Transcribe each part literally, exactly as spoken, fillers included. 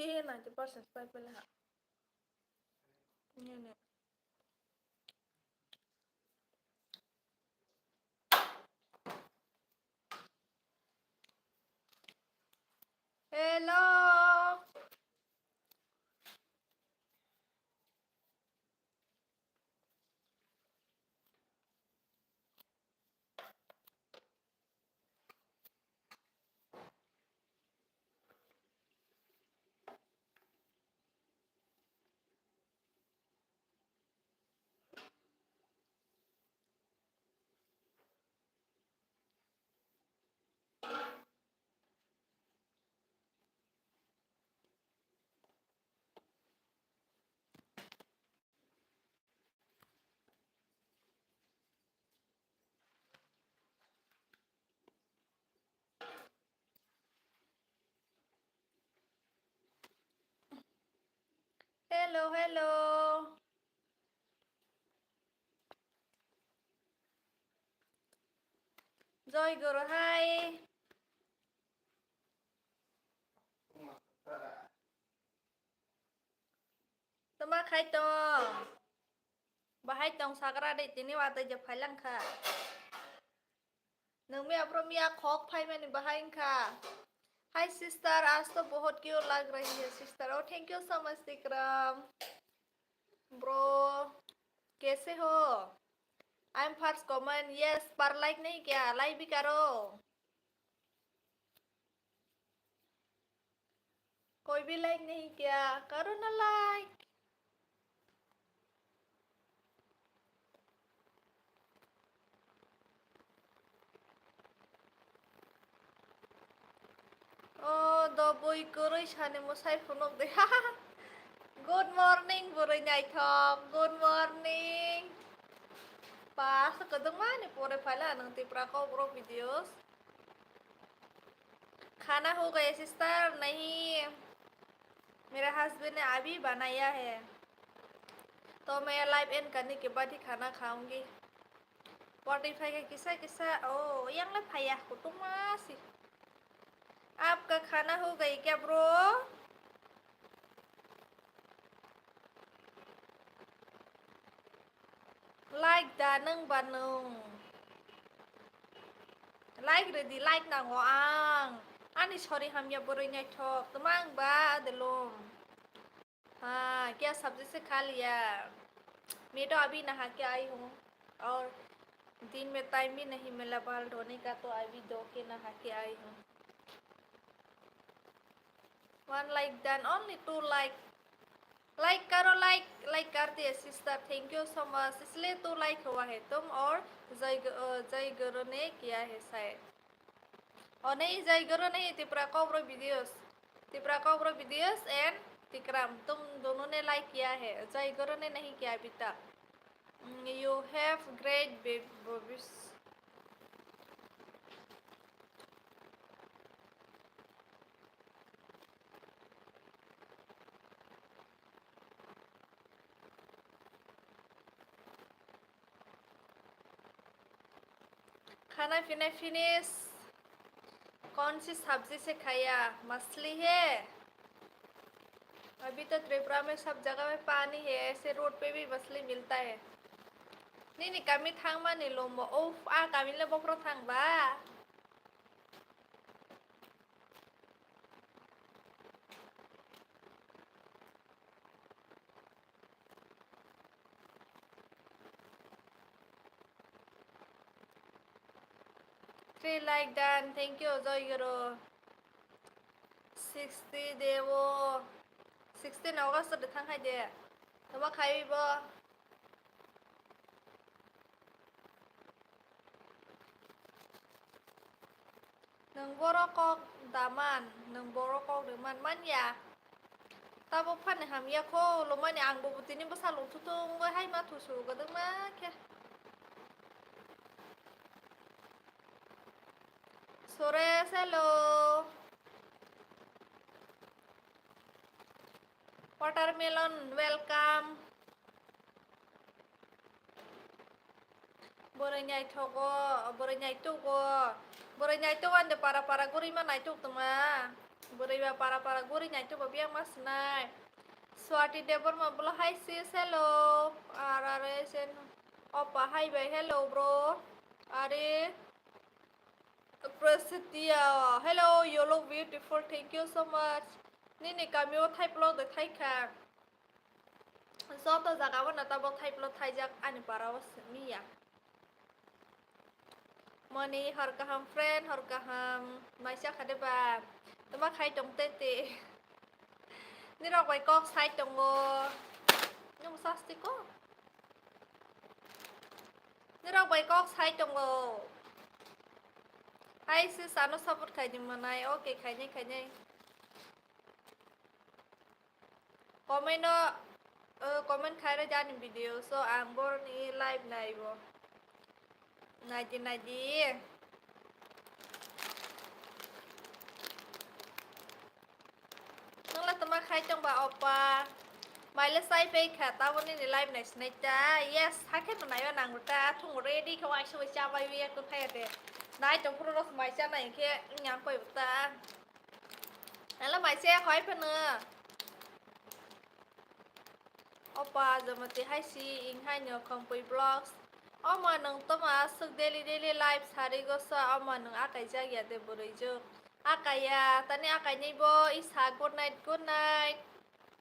Eh, ninety percent pai pele ha. Nene. Hello. Hello, hello. Joy Guru, hi. Tama khai tong? Bahai tong sagra de, tini watwi je phailang kha. Nung miya bro miya khok phaimani bahai wngkha. Hi sister, aaj to bahut cute lag rahi hai sister. Oh, thank you so much Tikram. Bro, kaise ho? I'm first comment. Yes, par like nahi kya? Like bhi karo. कोई भी लाइक नहीं किया, करो ना like. O doboi kwrwi sani mwsai phunuk de. Good morning, bwrwi naithok. Good morning. Pa, asa kwdwngmani pore phaila nwng Tipra Kokborok videos. खाना हो गया सिस्टर? नहीं, मेरा हस्बैंड ने अभी बनाया है, तो मैं लाइव एंड करने के बाद ही खाना खाऊंगी। Poti phai khe kisa kisa, oh, yang le phaiya, kutung ma si. आपका खाना हो गया क्या, bro? Like da nwng ba nwng. Like rwdi, like nango ang. Ani sori hamya bwrwi naithok, twmang ba delom. हाँ, क्या सब्जी से खा लिया? मैं तो अभी नहा के आई हूँ और दिन में टाइम भी नहीं मिला बाल धोने का, तो अभी धो के नहा के आई हूँ। One like done, only two like. Like करो, लाइक, लाइक कर दिए sister, thank you so much। इसलिए तो लाइक हुआ है तुम और जय ग-, अ, जय गुरु ने किया है शायद। और नहीं, जय गुरु नहीं, Tipra Kokborok videos। Tipra Kokborok videos and Tikram, तुम दोनों ने लाइक किया है, जय गुरु ने नहीं किया अभी तक। Mm, you have great bab-, boobies. खाना पीना फिनिश। कौन सी सब्जी से खाया? मछली है। अभी तो त्रिपुरा में सब जगह में पानी है, ऐसे रोड पे भी मछली मिलता है। Nini kami thangmani lomo, uff, a kami le bokhorok thangba. Three like done, thank you, Joy Guru. Sixty deo, sixteen August de thang hai de. Tama khai bo. Nwng borok kok da man, nwng borok kok rwman man ya. Tabuk phani hamya kho, lomani ang bo bwtwini bwsa lungthutung bai hai ma thusu kwdwkma khe. Suresh, hello. Watermelon, welcome. Boroi naithogo, boroi naitugo, boroi naitugo ande para para gurima naituk tongma. Bwrwi ba para para guri nai to bo biyang ma sinai. Swati Debbarma bolo hi sis, hello. R R S N Opa hi bai, hello bro. Are Presetia, hello, you look beautiful, thank you so much. Nini kamio thai plo de thai kha. Joto jaga o no tabok thai plo thaijak ani para o simi ya. Moni hor kaham friend, hor kaham maisa kha de ba. Tama khai tong te te. Nirok bai kok sai tongo. Nung sasti ko? Nirok bai kok sai tongo. Hai sis, ano support khai di manai. Okay, khainai, khainai. Comment no, eh, comment khai rw jani video, so ang borni live naibo. Naidi, naidi. Nungla tama khai tong ba opa. Maile sai pai kha, tabo nini live nai sinai ta. Yes, hakhe no naiwa nang ta. Thung ready khe waisa waisa bai wi ekto thai ate. Nai tong phuru rok mai cha nai khe nyang koi ta. Nala mai se khoi phano. Opa, Jomoti hai si, ing hai no Khongpui Vlogs. Omo nwng toma aswk daily daily life sari gosa, omo nwng akai jak ya de bwrwi juk. Akai ya, tani akai nai bo, isa good night, good night.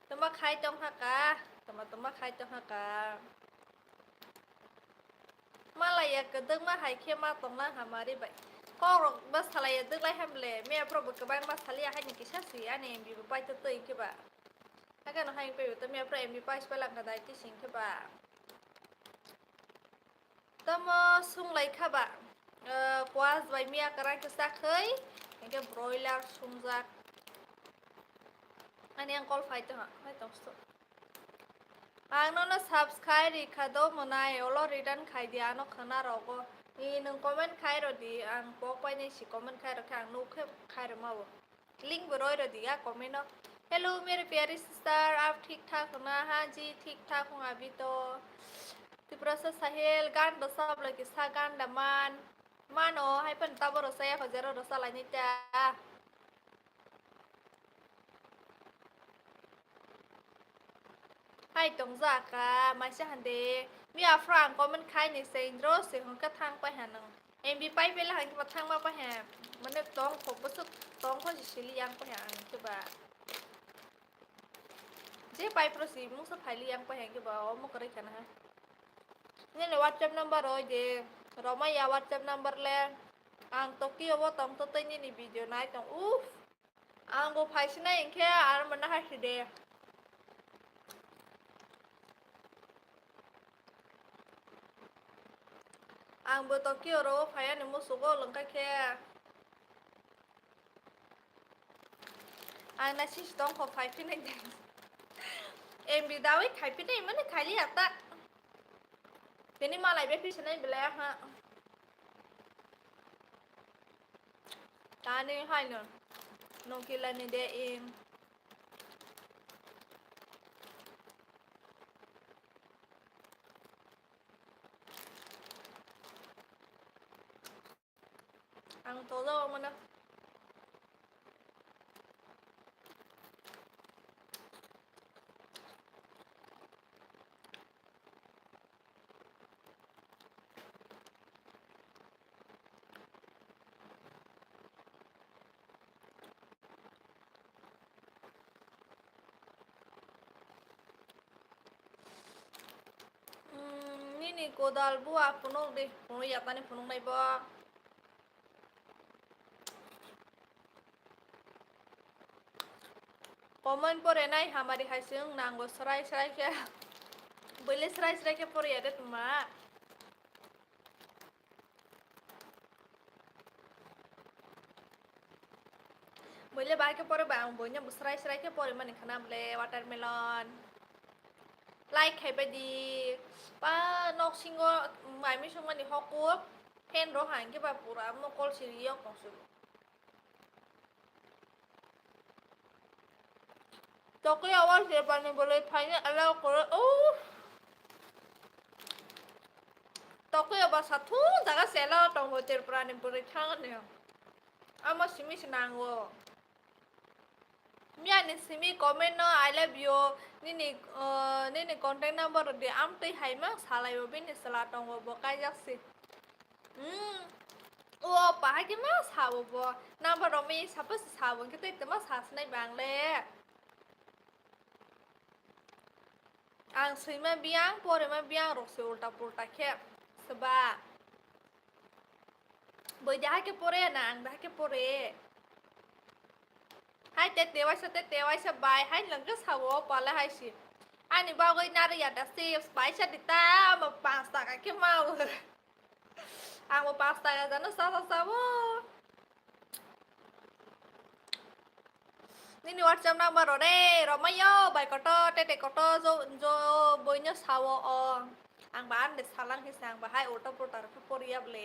Toma khai tong haka, toma toma khai tong haka. Malaya kwdwkma hai khe ma tongna hamari bai. Kokrok ba salaya dwklai hamle, mia phuru bo kwbangma saliya haini kisa sui ani M B bo paito twi khe ba. Hakhe no hai paibo to mia phuru M B pais palangkha dai tising khe ba. Tamo sunglai kha ba. Eh, kwas bai mia kwrak khe chakhwi, hinkhe broiler sungjak. Ani ang call phai tongha, phai tong sto. Ang nono subscribe rikha do mwnai, olo return khai di ano khwna rogo. Ni nwng comment khai rw di, ang pok painai si comment khai rw khe ang nuk khe khai rw ma bo. Link bo roi rw di ya comment o. Hello mere pyari sister, aap thik thak ho na? Haan ji, thik thak hung abhi to. Tiprasa Sahel, gan rwchap lagi sa gan da man. Mano, hai phano tabok rwchaya kho, jero rwchalainai ta. Hai tongjak ka, maisa hande. Mi aphra ang comment khai ni se indro se hwnkhe thang pai ha nang. M B pai pela hwnkhe ba thang ma pai ha. Mane tong kho bwswk tong kho si sili yang pai ha ang khe ba. Je pai pro si mungsa phaili yang pai ha khe ba omo kwrwi khana ha. Nini WhatsApp number oi de. Romaya WhatsApp number le. Ang Tokyo bo tong to tei nini video nai tong. Uff. Ang bo phaisinai hinkhe aro mwnna hai si de. Ang bo Tokyo ro phai ani musugo lwngkha khe. Ang na sis tong kho phai phinai de. M B dawi khai phinai mani khaili ata. Tini malai be phi sanai belai ha. Tani haino nokilani de in. Ang tolo mano. Hmm, nini godal bua phunuk di, phunuk ya tani phunuk nai bo. Comment pore nai hamari hai se wng nango srai srai khe. Buile srai srai khe pore ya de tuma. Buile bahai khe pore ba ang buino srai srai khe pore mani khana bole watermelon. Like khai bai di. Pa nok singo mai misung mani hoku. Fan rok hang khe ba pura mokol siri yok tong sulu. Tokyo o Tripura ni bwrwi phaina allow kwrwi. Uff. Tokyo ba sathung jaga se allow tongo Tripura ni bwrwi thangni. Amo simi se nango. Miyani simi comment no "I love you", nini, uh, nini contact number rwdi, amtwi hai ma salai bo, bini chwla tongo bo kaijak si. Hmm. O, pahai khe ma sabo bo. Number rok mi sabo se sabo, hwnkhe tei tongma sa sinai bang le. Ang swima biyang, porima biyang rok se ulta pulta khe. Seba. Boi de hai khe pore na, ang de hai khe pore. Hai te te waisa, te te waisa bai, hai lang khe sabo pale hai si. Ani bagwi nari ya da chips bai sa di ta, mo panch taka khe ma. Ang bo panch taka jano sa sa sabo. Nini WhatsApp number rw re, rwmai yo, bai koto, tete koto, jo, jo, boino sao o. Ang ba ande salang khe se, ang ba hai ulta pulta rok khe poriya ble.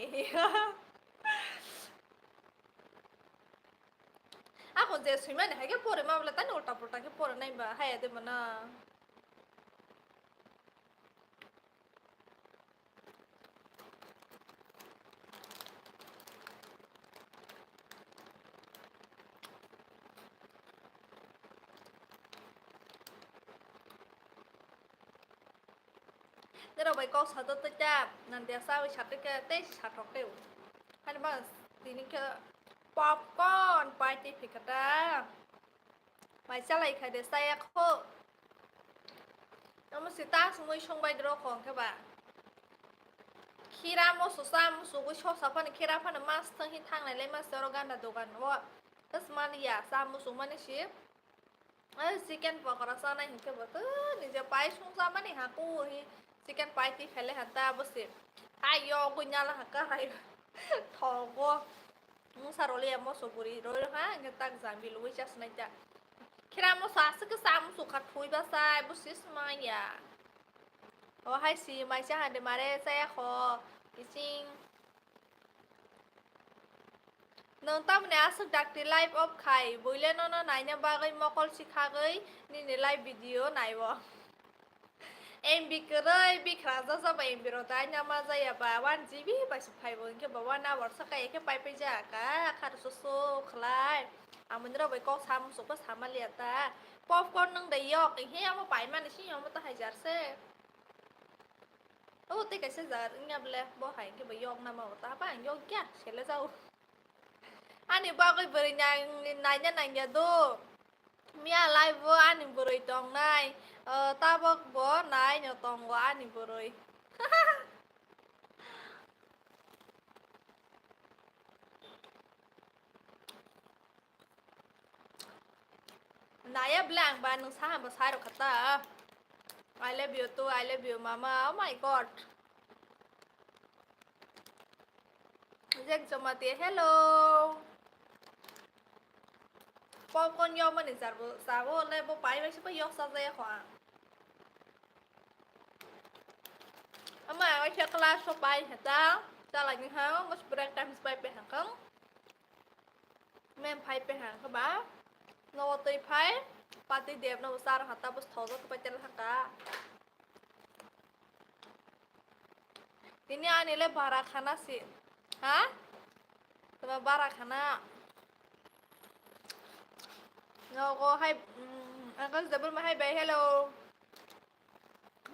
Ako je swimani hai khe pore ma ble, tani ulta pulta khe pore nai ba, hai ade mana. Nero bai kok sato tei ta, nandia sawi sato khe tei sathok tei. Hani ba tini khe popcorn pai tei phikha ta. Mai chalai khai de, chaya kho. Omo se ta sumui song bai dro khong khe ba. Khira moso cha muchugwi sosa phano khira phano mas thang hi thangnai lai mas oro ganda dogan o. Tas man ya cha muchung mani si. Ai chicken pokora chanai hinkhe bo to nije pai sung cha mani ha ku hi chicken pai ti phele ha ta bo se. Ai yo gwi nyala ha ka hai. Thogo. Mungsa roli ya moso guri roi ha, nge tak jambi lui chas nai ta. Khira moso aswk khe cha muchung kha thui ba sai, bo sis ma ya. O hai si mai cha hande mare cha ya kho, kiching. Nwng tamni aswk dakti live off khai, buile nono naina bagwi mokol sikhagwi nini live video naibo. M B kwrwi bikhra jajaba M B rok dai na ma jaya ba one G B bai se phaibo, hinkhe ba one hour saka ekhe pai pai ja ka, khar susu khlai. Amoni rok bai kok sam sukha sama liya ta. Popcorn nung da yok, he amo pai mani si amo ta hai jar se. O tei kaisa jar wngya ble, bo hai hinkhe ba yok na ma ta ba yok ya sele jao. Ani bagwi bwrwi nang-, naina nangya do. Miya live o ani bwrwi tongnai, o, tabok bo nai no tongo ani bwrwi. Naya ble ang ba nwng saha bo sai rokha ta. I love you too, I love you mama. Oh my God. Jack Jamatia, hello. Popcorn yok mani jar bo, sabo le bo pai bai se bo yok sa jaya kho ang. Ama ang khe class o pai hata, chalai ni ha, mas break time pai pe hangkang. Mem phai pe hang khe ba, nogo twi phai, pati deb no bo char hata bo thogo khe pai tel haka. Tini ani le bara khana si. Ha? Tama bara khana. Nogo hai, mm, Akash Debbarma hai bai, hello.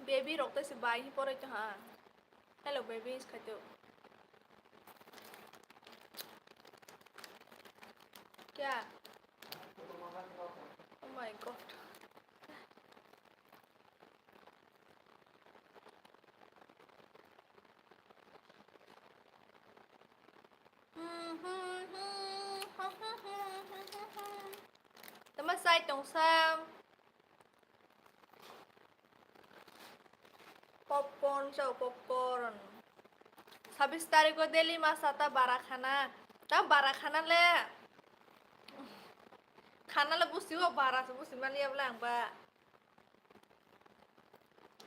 Baby rok tei se bai hi porai to ha. Hello, baby, is khaito. Kya? Oh my God. Tama sai tong sa. Popcorn chao, popcorn. Sabis tariko daily masa ta bara khana. Ta bara khana le. Khana le busi o bara se busi mali abla ang ba.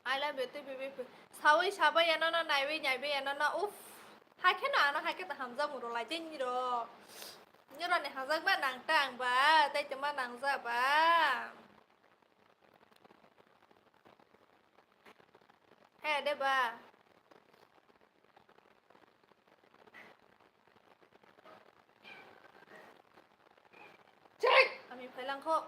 I love you, tei bibi. Sawi sabai ya nono, naiwi naiwi ya nono. Uff. Hai khe no ano hai khe ta hamjak muro lai jeng niro. Niro ni hamjak ba nang ta ang ba. Tei tongma nang ja ba. He de ba. Chai! Ami phailang kho.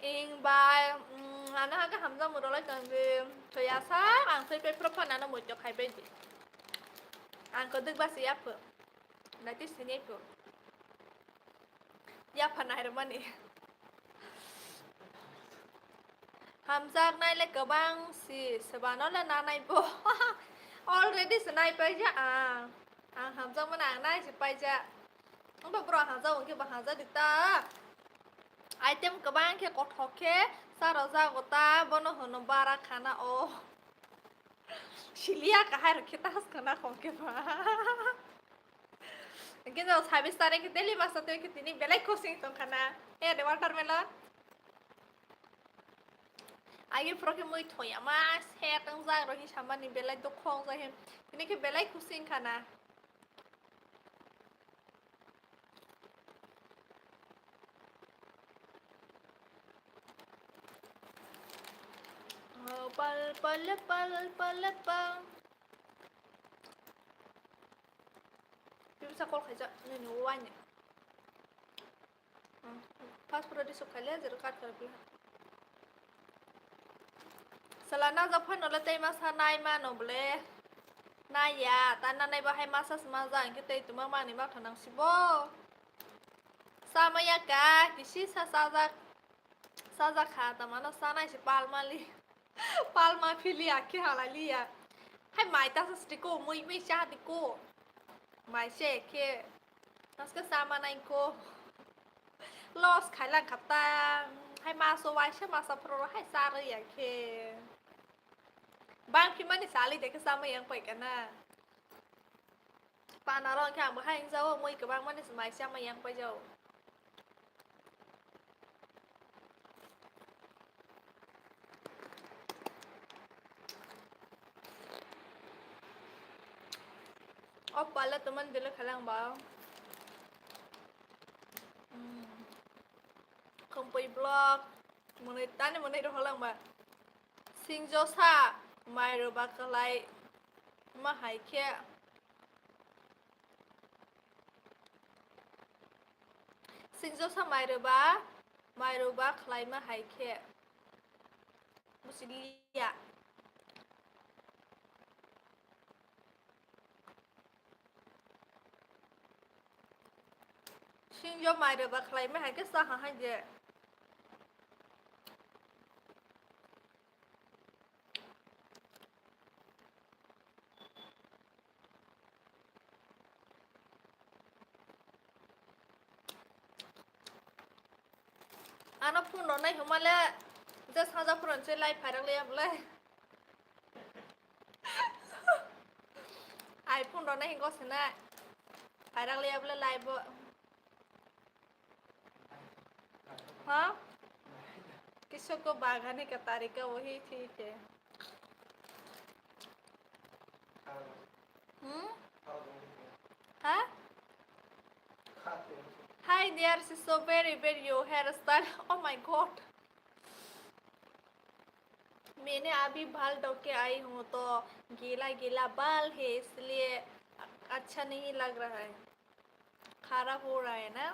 Ing bai, mm, ano hake hamjakmung rwlai tong di. Thwi asa, ang thwi pai phuru phano ano muitok khai bai di. Ang kwdwk basi yaphu. Naitwi sini phu. Yapha nai rwmani. Hamjaknai le kwbang si, swbano le nanai bo. Already se nai paijak ang. Ang hamjakmani ang nai se paijak. Wngkha borok hamjak hwnkhe bo hamjak di ta. Item kwbang khe kothok khe cha rwjago ta, bono hwno bara khana o. Siliya kahai rok khe ta khana khong khe ba. Hwnkhe jao sabis tarik khe daily masa twi khe tini belai khosing tong khana. E de watermelon. Agi phoro khe mui thoya ma sek wngjak rok hinsamani belai dukho wngjak he. Tini khe belai khosing khana. Oh, pal, pal, pal, pal, pal. Pimsa call khaijak nini wani. Passport di sok khaile, zero card kharapli. Sala najak phano le tei masa nai mano bole. Naiya, ta nanai bahai masa se majak, hwnkhe tei tuma mani matha nang sibo. Samaya ka, kisi sa sajak, sajak kha, tamano sanai se palmali. Palma phili akhe halaliya. Hai mai ta sa siti ko, mui mui cha di ko. Mai se khe. Naske sama nai ko. Loss khailang khata. Hai maso waisa masa phoro hai sarwi ya khe. Bang phimani sali de khe sama yang pai kana. Pana rok khe ang bo hai wng jao, mui kwbang mani se mai sama yang pai jao. O pala teman dile khalang ba. Hmm. Khumpui vlog. Mwnwi tani mwnwi roholang ba. Singjosa mai rwba kwlai ma hai khe. Singjosa mai rwba, mai rwba khwlaima hai khe. Busi liya. Singjo mai rwba khwlaima hai khe cha ha hai je. Ano phone rwnai hwnma le je saja phone se lai phairak le ya bole. iPhone rwnai hingo sene phairak le ya bole lai bo. हाँ? किसको बागाने का तरीका वही ठीक है। हम्म? हाँ? Hi dear, she's so very, very your hairstyle. Oh my God. मैंने अभी बाल धो के आई हूँ तो गीला गीला बाल है, इसलिए अच्छा नहीं लग रहा है। Khara pura na.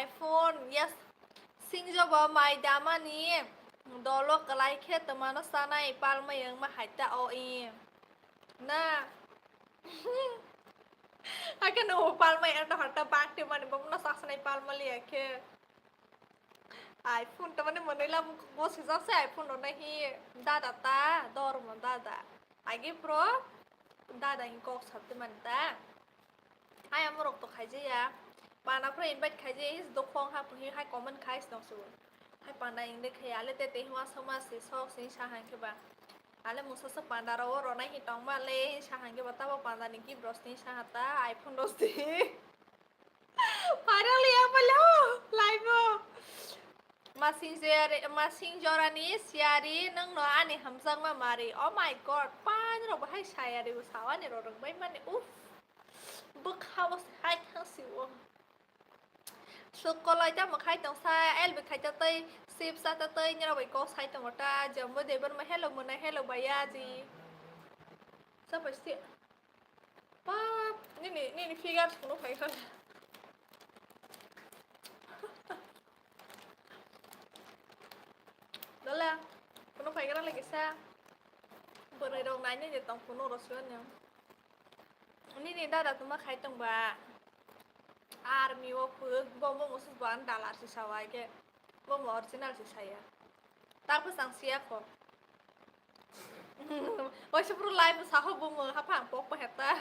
iPhone, yes. Singjo bo mai damani dolo kwlai khe twmano sanai palma yangma haita o i. Na. Ake no palma yang no harta bakti mani bo no saksanai palma liya khe. iPhone tamani mwnwi lam go sijak se iPhone rok nai hi dada ta dormo dada. Agi pro dada hi kok sabti mani ta. Hai amo rok to khaijaya. Pana pro invite khaijaya hi dokhong ha hi hai comment khai snog su. Hai panda invite khai ale te te hima sama si sok si sa han khe ba. Ale musa sa panda ro ro nai hi tong ma le sa han khe ba tabo panda ni gift ros ni sa ha ta iPhone ros di. Parang liya pala, live o. Masing jora, masing jorani siyari nwngno ani hamjakma mari. Oh my God, pani rok bahai sayari bo sawani rok rwngbai mani. Uff, bwkha bo hai thang si o. Sukolai tamo khai tong sa, L B khai ta tei, sip sa ta tei, nirok bai kok sai tongo ta. Jambo Debbarma, hello mona, hello bayaji. Sa pasti. Pap, nini, nini figure sungno phai kha. Lola, kuno phaigra lagi sa. Bwrwi rok nainai de tong kuno rosio ni. Nini dada tuma khai tong ba. Army o phwrwk bo mo musus bo an dalar si sawa ke. Bo mo original si saya. Ta bwsang siya kho. Waisa bro live saho bo mo haphang pok pa heta.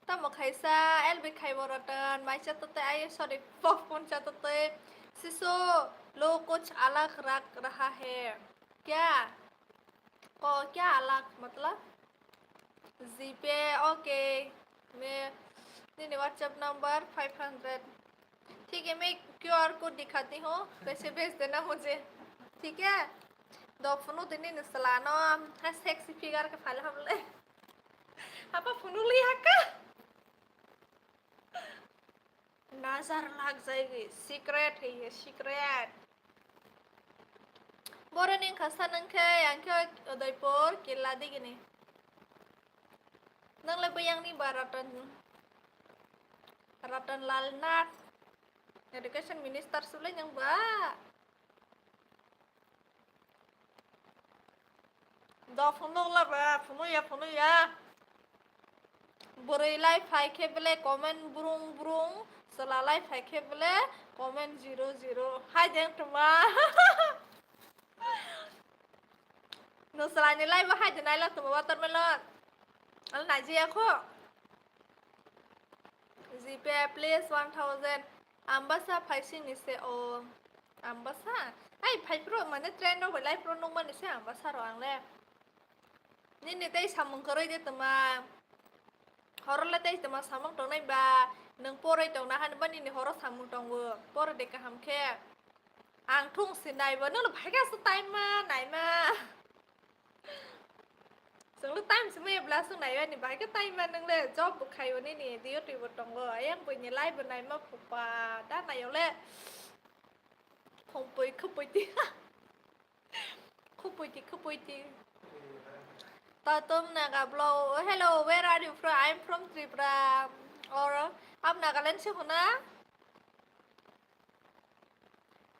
Tamo khaisa L B khai bo Ratan, mai cha to te, ai, sorry, popcorn cha to te. Siso, log kuch alag lag raha hai. Kya? Ko, kya alag, matlab? GPay, okay. Main, nini WhatsApp number five hundred. ठीक है, मैं QR code दिखाती हूँ, पैसे भेज देना मुझे, ठीक है? Dok phunu tini ni salano, ha sexy figure ke phale hamle. Apa phunu li haka? Nazar lag jayegi, secret hai ye, secret. Boro ni khasa nang khe, ang khe Udaipur, Killa digini. Nang le bayang ni ba Ratan, Ratan Lal Nath, education minister sule nang ba. Dok phunuk la ba, phunu ya, phunu ya. Bwrwi lai phai khe bele comment brung brung, chwla lai phai khe bele comment zero zero. Hai deng tuma. No chwla ni lai bo hai de nai la tuma watermelon. Al nai je ya kho. GPay please one thousand. Ambasa phaising ni se o. Ambasa? Ai, phai pro, mane train rok bai lai pro nung mani se Ambasa ro ang le. Nini tei samung kwrwi de tuma. Horo le tei tuma samung tongnai ba. Nung poroi tongna hani ba nini horo samung tongo. Poro de kaham khe. Ang thung si nai ba. Nung no phai kha se time ma, nai ma. Chwngno time se maya bla chwng naiya ni bahai khe time ma nwngle job bo khaio nini duty bo tongo ayang buini live bo naima phukba da naio le khongpui khupui ti khupui ti khupui ti. Tatum Naga blog, oh, hello, where are you from? I'm from Tripura. Or, ap Nagaland se hona?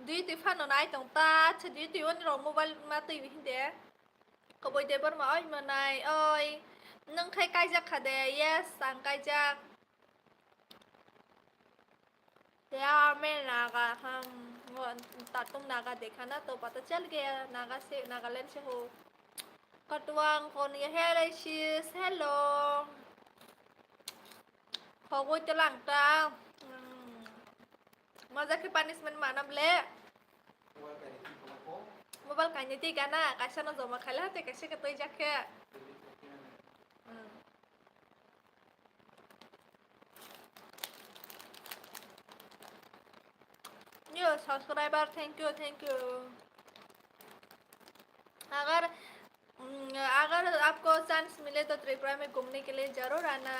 Duty phano nai tong ta, acha duty oni rok mobile ma twi hinde. Koboi Debbarma, oi manai, oi. Nwng khai kaijak kha de? Yes, ang kaijak. Te ame Naga, hmm, Tatung Naga dekha na to pata chal gaya, Naga se, Nagaland se ho. Katuang kon ye, hello sis, hello. Hogoi to lang ta. Hmm. Maja khe punishment mana ble. Mobile kainwi twi gana, kaisa no joma khaila, tei kaisa khe twi jak khe. Hmm. New subscriber, thank you, thank you. अगर, हम्म, अगर आपको चांस मिले तो त्रिपुरा में घूमने के लिए जरूर आना।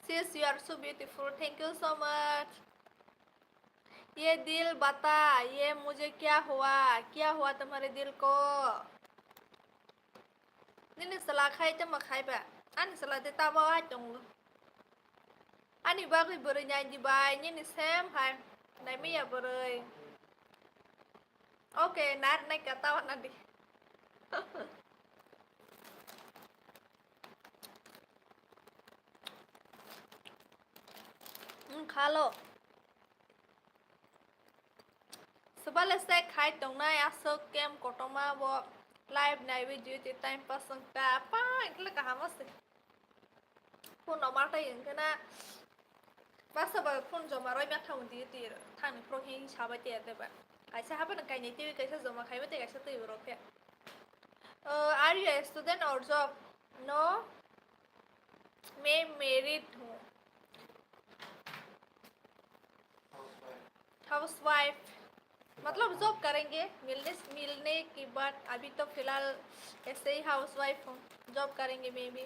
Sis, you are so beautiful. Thank you so much. ये दिल बता, ये मुझे क्या हुआ, क्या हुआ तुम्हारे दिल को? Nini chwla khai tamo khai ba? Ani chwla de tamo hai tongo. Ani bagwi bwrwi nai di bai, nini sem hai. Nai maya bwrwi. Okay, nar nai ka tawa na di. Hmm, khalo. Swbale se khai tongnai aswk camp kotorma bo live naiwi duty time pass wngkha. Pa, ekle kaham se. Phone no matai wngkhe na. Basa ba phone joma roi ma thang duty thangni phro hing sabai te te ba. Kaisa haba nang kainai twi kaisa joma khaiba tei kaisa twi rok khe. Uh, are you a student or job? No, मैं मैरिड हूँ। हाउसवाइफ, मतलब जॉब करेंगे, मिलने मिलने के बाद। अभी तो फिलहाल ऐसे ही हाउसवाइफ हूँ, जॉब करेंगे may be.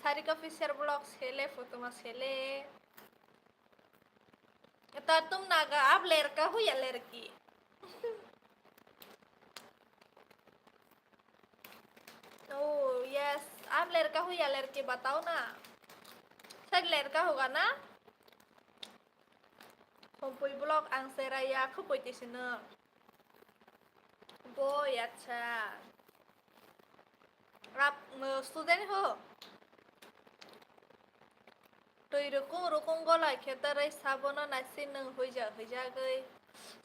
Sarika official blogs खेले, फोटो मत खेले। तो तुम नागा, आप लड़का हो या लड़की? Oh yes, आप लड़का हो या लड़की बताओ ना। शायद लड़का होगा ना। Kompui block ang se raya, khupui tisino. Boi, acha. Rap, mo student ho. Twi rukung rukung golai khe tarai sabono naisi nwng huija huijagwi.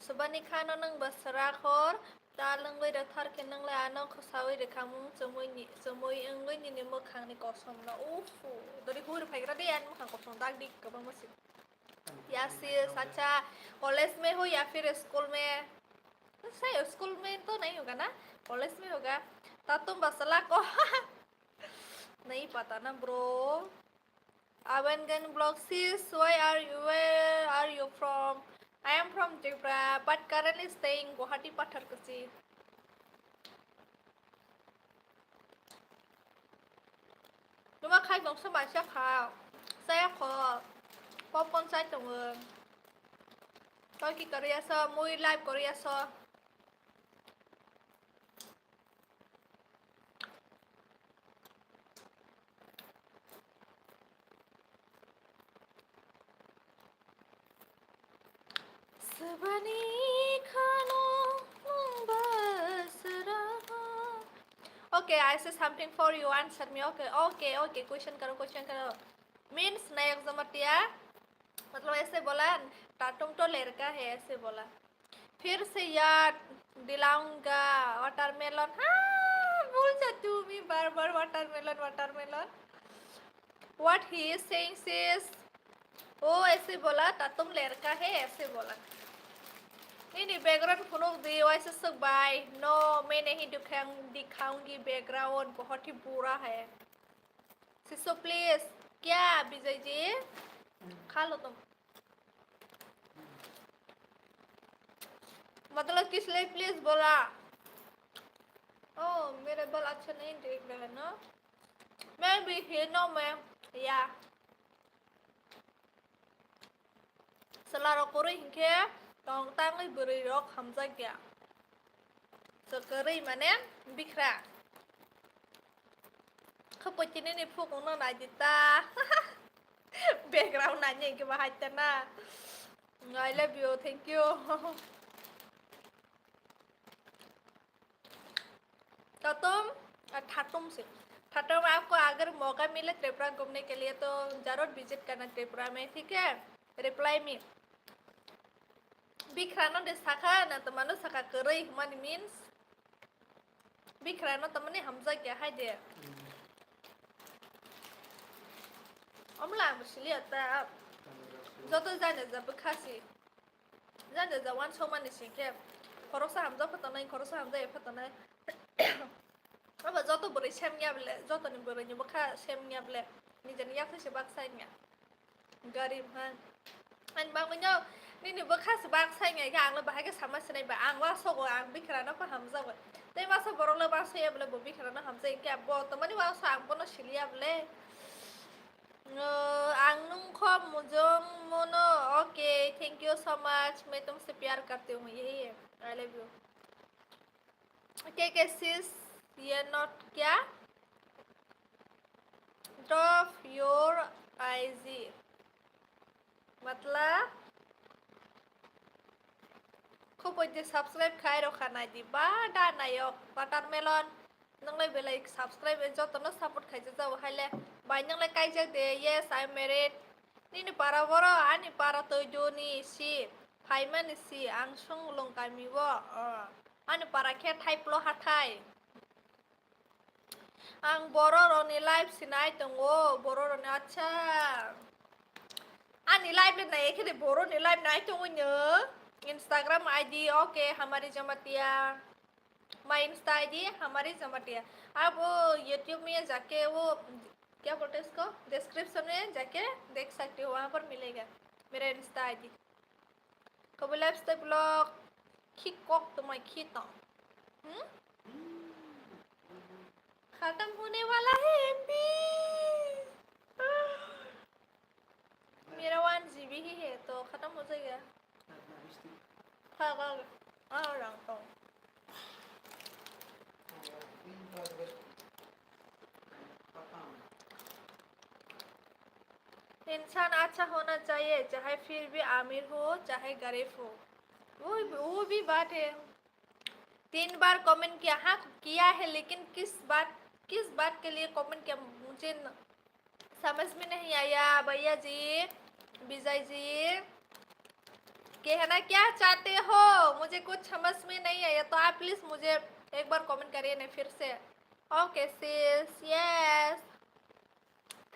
Subani khano nwng basra khor, ta lwngwi rw thar khe nwng lai ano khwsawi rwkhamung chumui ni, chumui wngwi nini mwkhangni kosom no. Uff, dori hur phaigra de ani mwkhang kosom dak dik kwbangma si. Ya sis, acha, college mein ho ya phir school mein? Sai school mein to nahi hoga na, college mein hoga. Ta tum basla ko. Nahi pata na, bro. Abengan blog, sis, why are you, where are you from? I am from Tripura, but currently staying Guwahati, Patharkuchi. Numa khai bongso maisa kha, saya kho, popcorn chai tongo, toki kariya so, mui live kariya so. Sabani khano basra. Okay, I say something for you, answer me. Okay, okay, okay. Question karo, question karo. Means, nayak jamatia. मतलब ऐसे बोला, टाटुम तो लड़का है, ऐसे बोला। फिर से याद दिलाऊंगा, watermelon। हाँ, बोल जा तू भी बार बार watermelon, watermelon। What he is saying is, वो ऐसे बोला, टाटुम लड़का है, ऐसे बोला। नहीं, नहीं, background phunuk di, वैसे सुख भाई। No, मैं नहीं दिखाऊं-, दिखाऊंगी, background बहुत ही बुरा है। सिसो, please। क्या विजय जी? खा लो तुम। मतलब किस लिए please बोला? ओ, मेरे बाल अच्छा नहीं दिख रहा है ना? मैं भी हीनो में या। Chwlarok kwrwi hinkhe tong tangwi bwrwirok hamjakya. Kwrwi mane bikra. Khe poitinini phukungno naidi ta. Background naini hinkhe bahai ta na. I love you, thank you. Tatum, ah, thatum se. Thatum, आपको अगर मौका मिले त्रिपुरा घूमने के लिए तो जरूर विजिट करना त्रिपुरा में, ठीक है? Reply me. Bikhrano de sakha, na to mano sakha kwrwi hwnmani means. Bikhrano tamani hamjakya hai de. Omla ang siliya ta. Joto jani ja bwkha si. Jani ja wansokmani singkhe khoroksa hamjak phatanai, khoroksa hamjak phatanai. Abo joto bwrwi sem ya bole, jotoni bwrwini bwkha sem ya bole, nijeni yakhai se baksa ya. Garib ha. Ani bagwino nini bwkha se baksa ya khe, angno bahai khe sama sinai ba, ang wasogo, ang bikhrano pha hamjago. Tei masa borok le baksa ya bole, bo bikhrano hamjai khe, bo tamani waso ang bono siliya bole. No, ang nungkho mujung mono. Okay, thank you so much. मैं तुमसे प्यार करती हूँ, यही है। I love you। के के sis, ये नोट क्या? Drop your I G। मतलब, खूब वजह subscribe खाए रखा ना जी। बा डा नायक, watermelon। Nwnglai belai subscribe, jotono support khaijak jao haile. Bai nwnglai kaijak de, yes, I am married. Nini para boro, ani para toidoni si, phaimani si, ang Sunglung kami o, o. Ani para khe Thaiplo hathai. Ang bororokni live sinai tongo, bororokni, acha. Ani live le nai khe de, boroni live nai tongo no. Instagram I D, okay, Hamari Jamatia. My Insta I D हमारी जमाटिया। आप वो YouTube में जाके वो क्या बोलते हैं उसको, डिस्क्रिप्शन में जाके देख सकते हो, वहाँ पर मिलेगा मेरा इंस्टा आई डी। कभी लाइफ स्टाइल ब्लॉग खी कॉक तो मैं खीता हूँ। हम्म? खत्म होने वाला है एमबी। मेरा वन जीबी ही है तो खत्म हो जाएगा। हाँ, हाँ, हाँ, रंग तो। इंसान अच्छा होना चाहिए, चाहे फिर भी अमीर हो, चाहे गरीब हो। वो, वो भी बात है। तीन बार कमेंट किया, हाँ, किया है, लेकिन किस बात, किस बात के लिए कमेंट किया, मुझे न, समझ में नहीं आया, भैया जी, विजय जी। कहना क्या चाहते हो, मुझे कुछ समझ में नहीं आया, तो आप प्लीज मुझे एक बार कमेंट करिए ना फिर से। Okay sis, yes.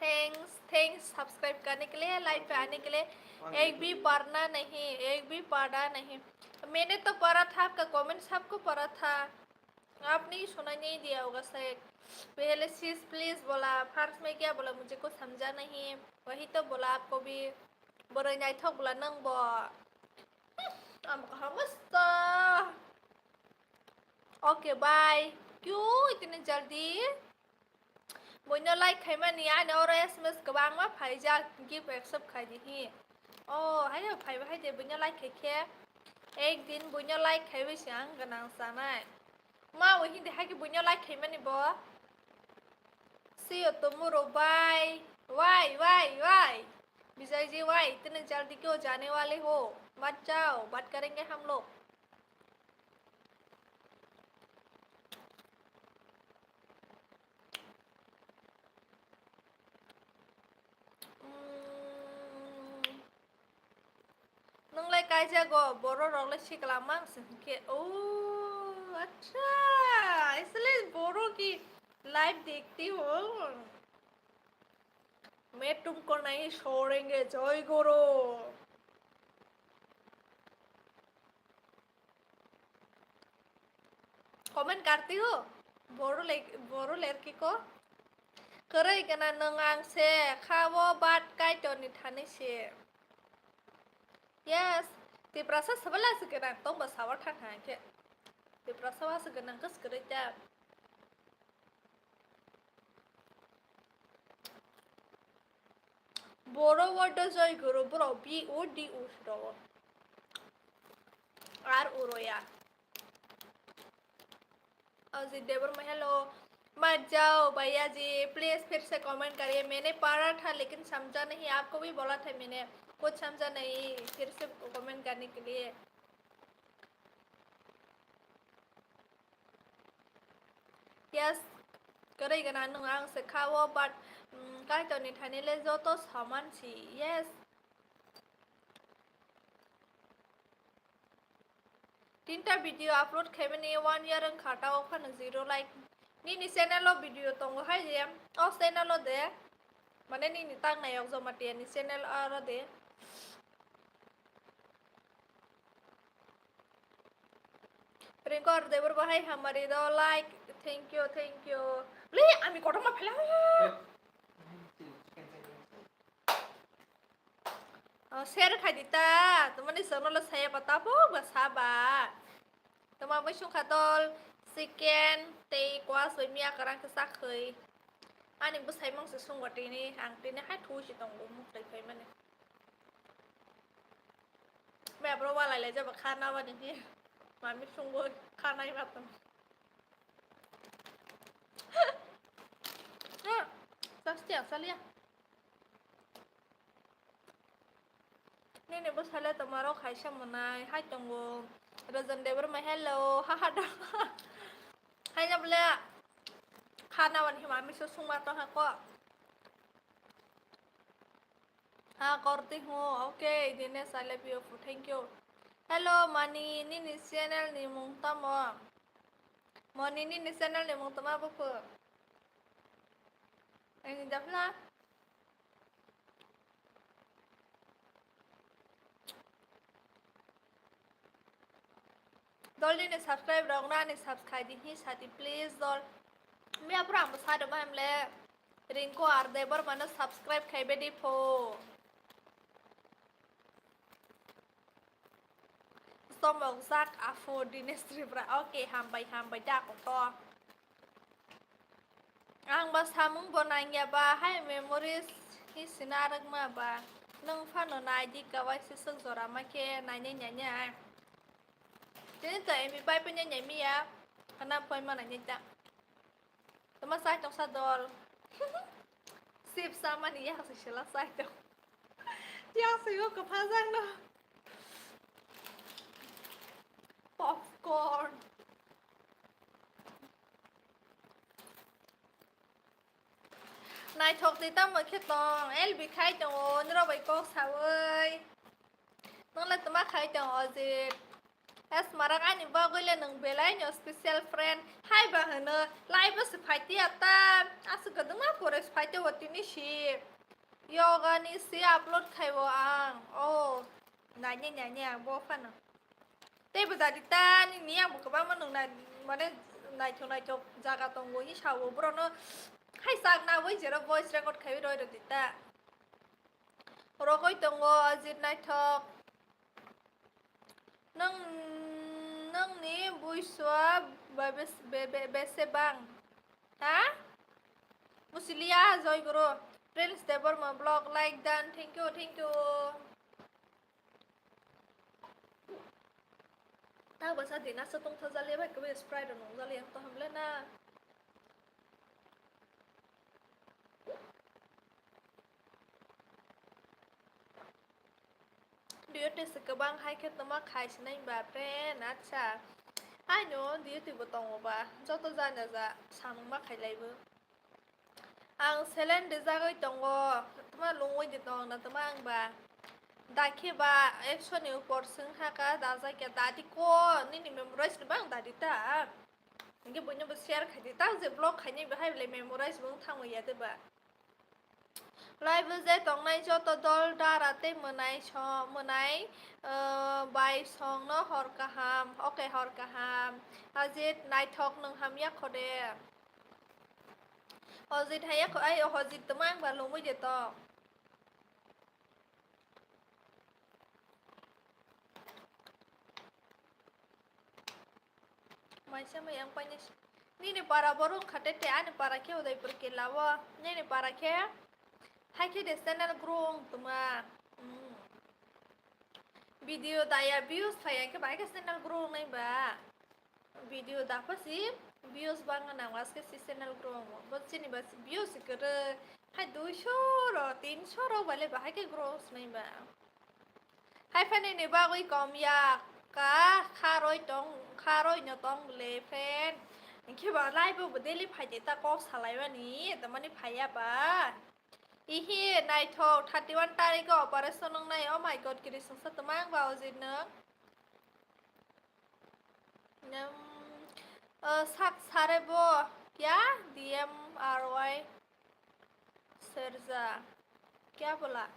Thanks, thanks subscribe करने के लिए, लाइव पे आने के लिए। एक भी पढ़ना नहीं, एक भी पढ़ा नहीं। मैंने तो पढ़ा था आपका कमेंट, सबको पढ़ा था। आपने ही सुनाई नहीं दिया होगा शायद। पहले sis प्लीज बोला, फर्स्ट में क्या बोला, मुझे कुछ समझा नहीं। वही तो बोला आपको भी। Borok naithok bwla nwng bo. Ang hamasta. Okay, bye. Kyu itini jaldi. Boino like khaimani, ani oro S M S kwbangma phaijak, gift accept khaidi hi. Oh, haino phaiba haide boino like khaikhe. Ek din boino like khaibai se ang gwnang sanai. Ma, o hindi hai khe buino like khaimani bo. See you tomorrow, bye. Why, why, why? Vijay ji, why? इतने जल्दी क्यों जाने वाले हो? मत जाओ, बात करेंगे हम लोग। Hmm. Nwnglai kaijago, borok roklai sikla mang se hinkhe. Oh, acha, isle borok ki live dekhte ho. मैं तुमको नहीं छोड़ेंगे, जय गुरु। Comment करती हो, बोरो ले, बोरो लड़की को। Kwrwi gana nwng ang se kha o, but Kaitorni thani se. Yes, Tiprasa sabala se gana tongba sawa thang ha khe. Tiprasa wa se gana kas kwrwi ta. Boro word o joy guru, bro, B O D O se rogo. R O roya. Ajit Debbarma, hello। मत जाओ भैया जी, please फिर से comment करिए। मैंने पढ़ा था लेकिन समझा नहीं, आपको भी बोला था मैंने, कुछ समझा नहीं, फिर से comment करने के लिए। Yes, kwrwi gana nwng ang se kha o, but, mm, Kaitorni thani le joto saman si. Yes. Tinta video upload khaimani one year wngkha, ta o phano zero like. Nini channel o video tongo hai je, o channel o de, mane nini tang nayok Jamatia ni channel aro de. Ringko Ardebor bahai hamari do like, thank you, thank you. Le, ami kotorma phela. Oh, share khai di ta, tumani channel o saya ba tabuk ba saba. Tuma bai sungkha dol, chicken, tei kwas bai miya kwrang khe chakhwi. Ani bwsai mangsa sungwa tini, ang tini hai thuwi si tongo, muktwi phaimani. Mebro walai lai jaba khana bani hi. Mami sungwi khanai matang. Sastia, salia. Nini bwsai le tomaro khaisa mwnai hai tongo. Rajan Debbarma, hello, haha da. Haina bole khana wan hima miso sungma tongha ko. Ha korti hu, okay, Dinesh, I love you, thank you. Hello, Mani, nini channel ni mung tamo? Mani, nini channel ni mung tamo buku? Ani dapna? Dol nini subscribe rok na ani subscribe di hi sadi please dol. Miya pura ang bwsa do bahai mle Ringko Ardebor mano subscribe khai bedi pho. Somok jak afo Dinesh Tripura. Okay, hambai, hambai da koto. Ang ba samung bo nangya ba, hai memories hi sina rwkma ba. Nwng phano nai di, kawaisa swk jora ma khe nainai nainai. Tini to emi pai pini nai miya, kana poi ma nainai ta. Tama sai tong sa dol. Sip samani ya se sela sai tong. Siya sigo kwphajakno. Popcorn. Naithok twi tamo khe tong, L B khai tongo, nirok bai kok saui. Nongle twma khai tongo, Ojit. Es marak ani bagwi le nwng belai no special friend. Hai ba hwno, live o se phaitiya ta. Aswk kwdwma pore se phaitiya o tini si. Yoga ni si upload khai o ang. Oh, naini naini ang bo phano. Tei bo dadi ta nini ang bo kwbangma nwng nai, mane naithok naithok jaga tongo hi sao borokno hai sak na bai jero voice record khai roi rodi ta. Rogoi tongo Ajit naithok. Nang, nangni buisua ba bes-, be-, be-, bese bang? Ha? Musiliya Joy Guru. Prince Debbarma vlog like done. Thank you, thank you. Ta basa dina sa tong tha jali bai kebe Sprite nong jali yang to hamle na. Duty se kwbang hai khe tongma khai sinai ba friend, acha. Haino duty bo tongo ba, joto jana ja samung ma khai laibo. Ang silent rijagwi tongo, tongma lungwi di tong na tongma ang ba. Dakhe ba ekso ni upor swng ha ka, dajai khe dadi ko, nini memorize ni bang dadi ta. Hingke buino bo share khai di, ta je vlog khainai bahai belai memorize bo wng thangwi ya de ba. Live o je tongnai joto dol dara tei mwnai song, mwnai, ah, bai song no hor kaham, oke hor kaham. Ajit naithok nwng hamya kho de. Ojit haya kho, ai Ojit tongma ang ba lungwi de tong. Maisa mai ang paina si-, nini para borok khate te ani para khe Udaipur kela o, nini para khe hai khe de channel grow wng tongma. Hmm. Video daya views phai ya khe bahai khe channel grow wngnai ba. Video dapha si views bangna nango, aske si channel grow wngo. Bo chini ba si views si kwrwi hai duiso ro, tinso ro bale bahai khe grow wngnai ba. Hai phai nini bagwi kom ya ka kharoi tong, kharoi no tong le friend. Hingke ba live bo daily phai de ta kok salai mani, tamani phai ya ba. Ihi naithok thirty one tarikh o operation wngnai, oh my God, kiri sungsa twmang ba Ojit nwng. Nwng, uh, sak sare bo kya D M R Y serja kya bola?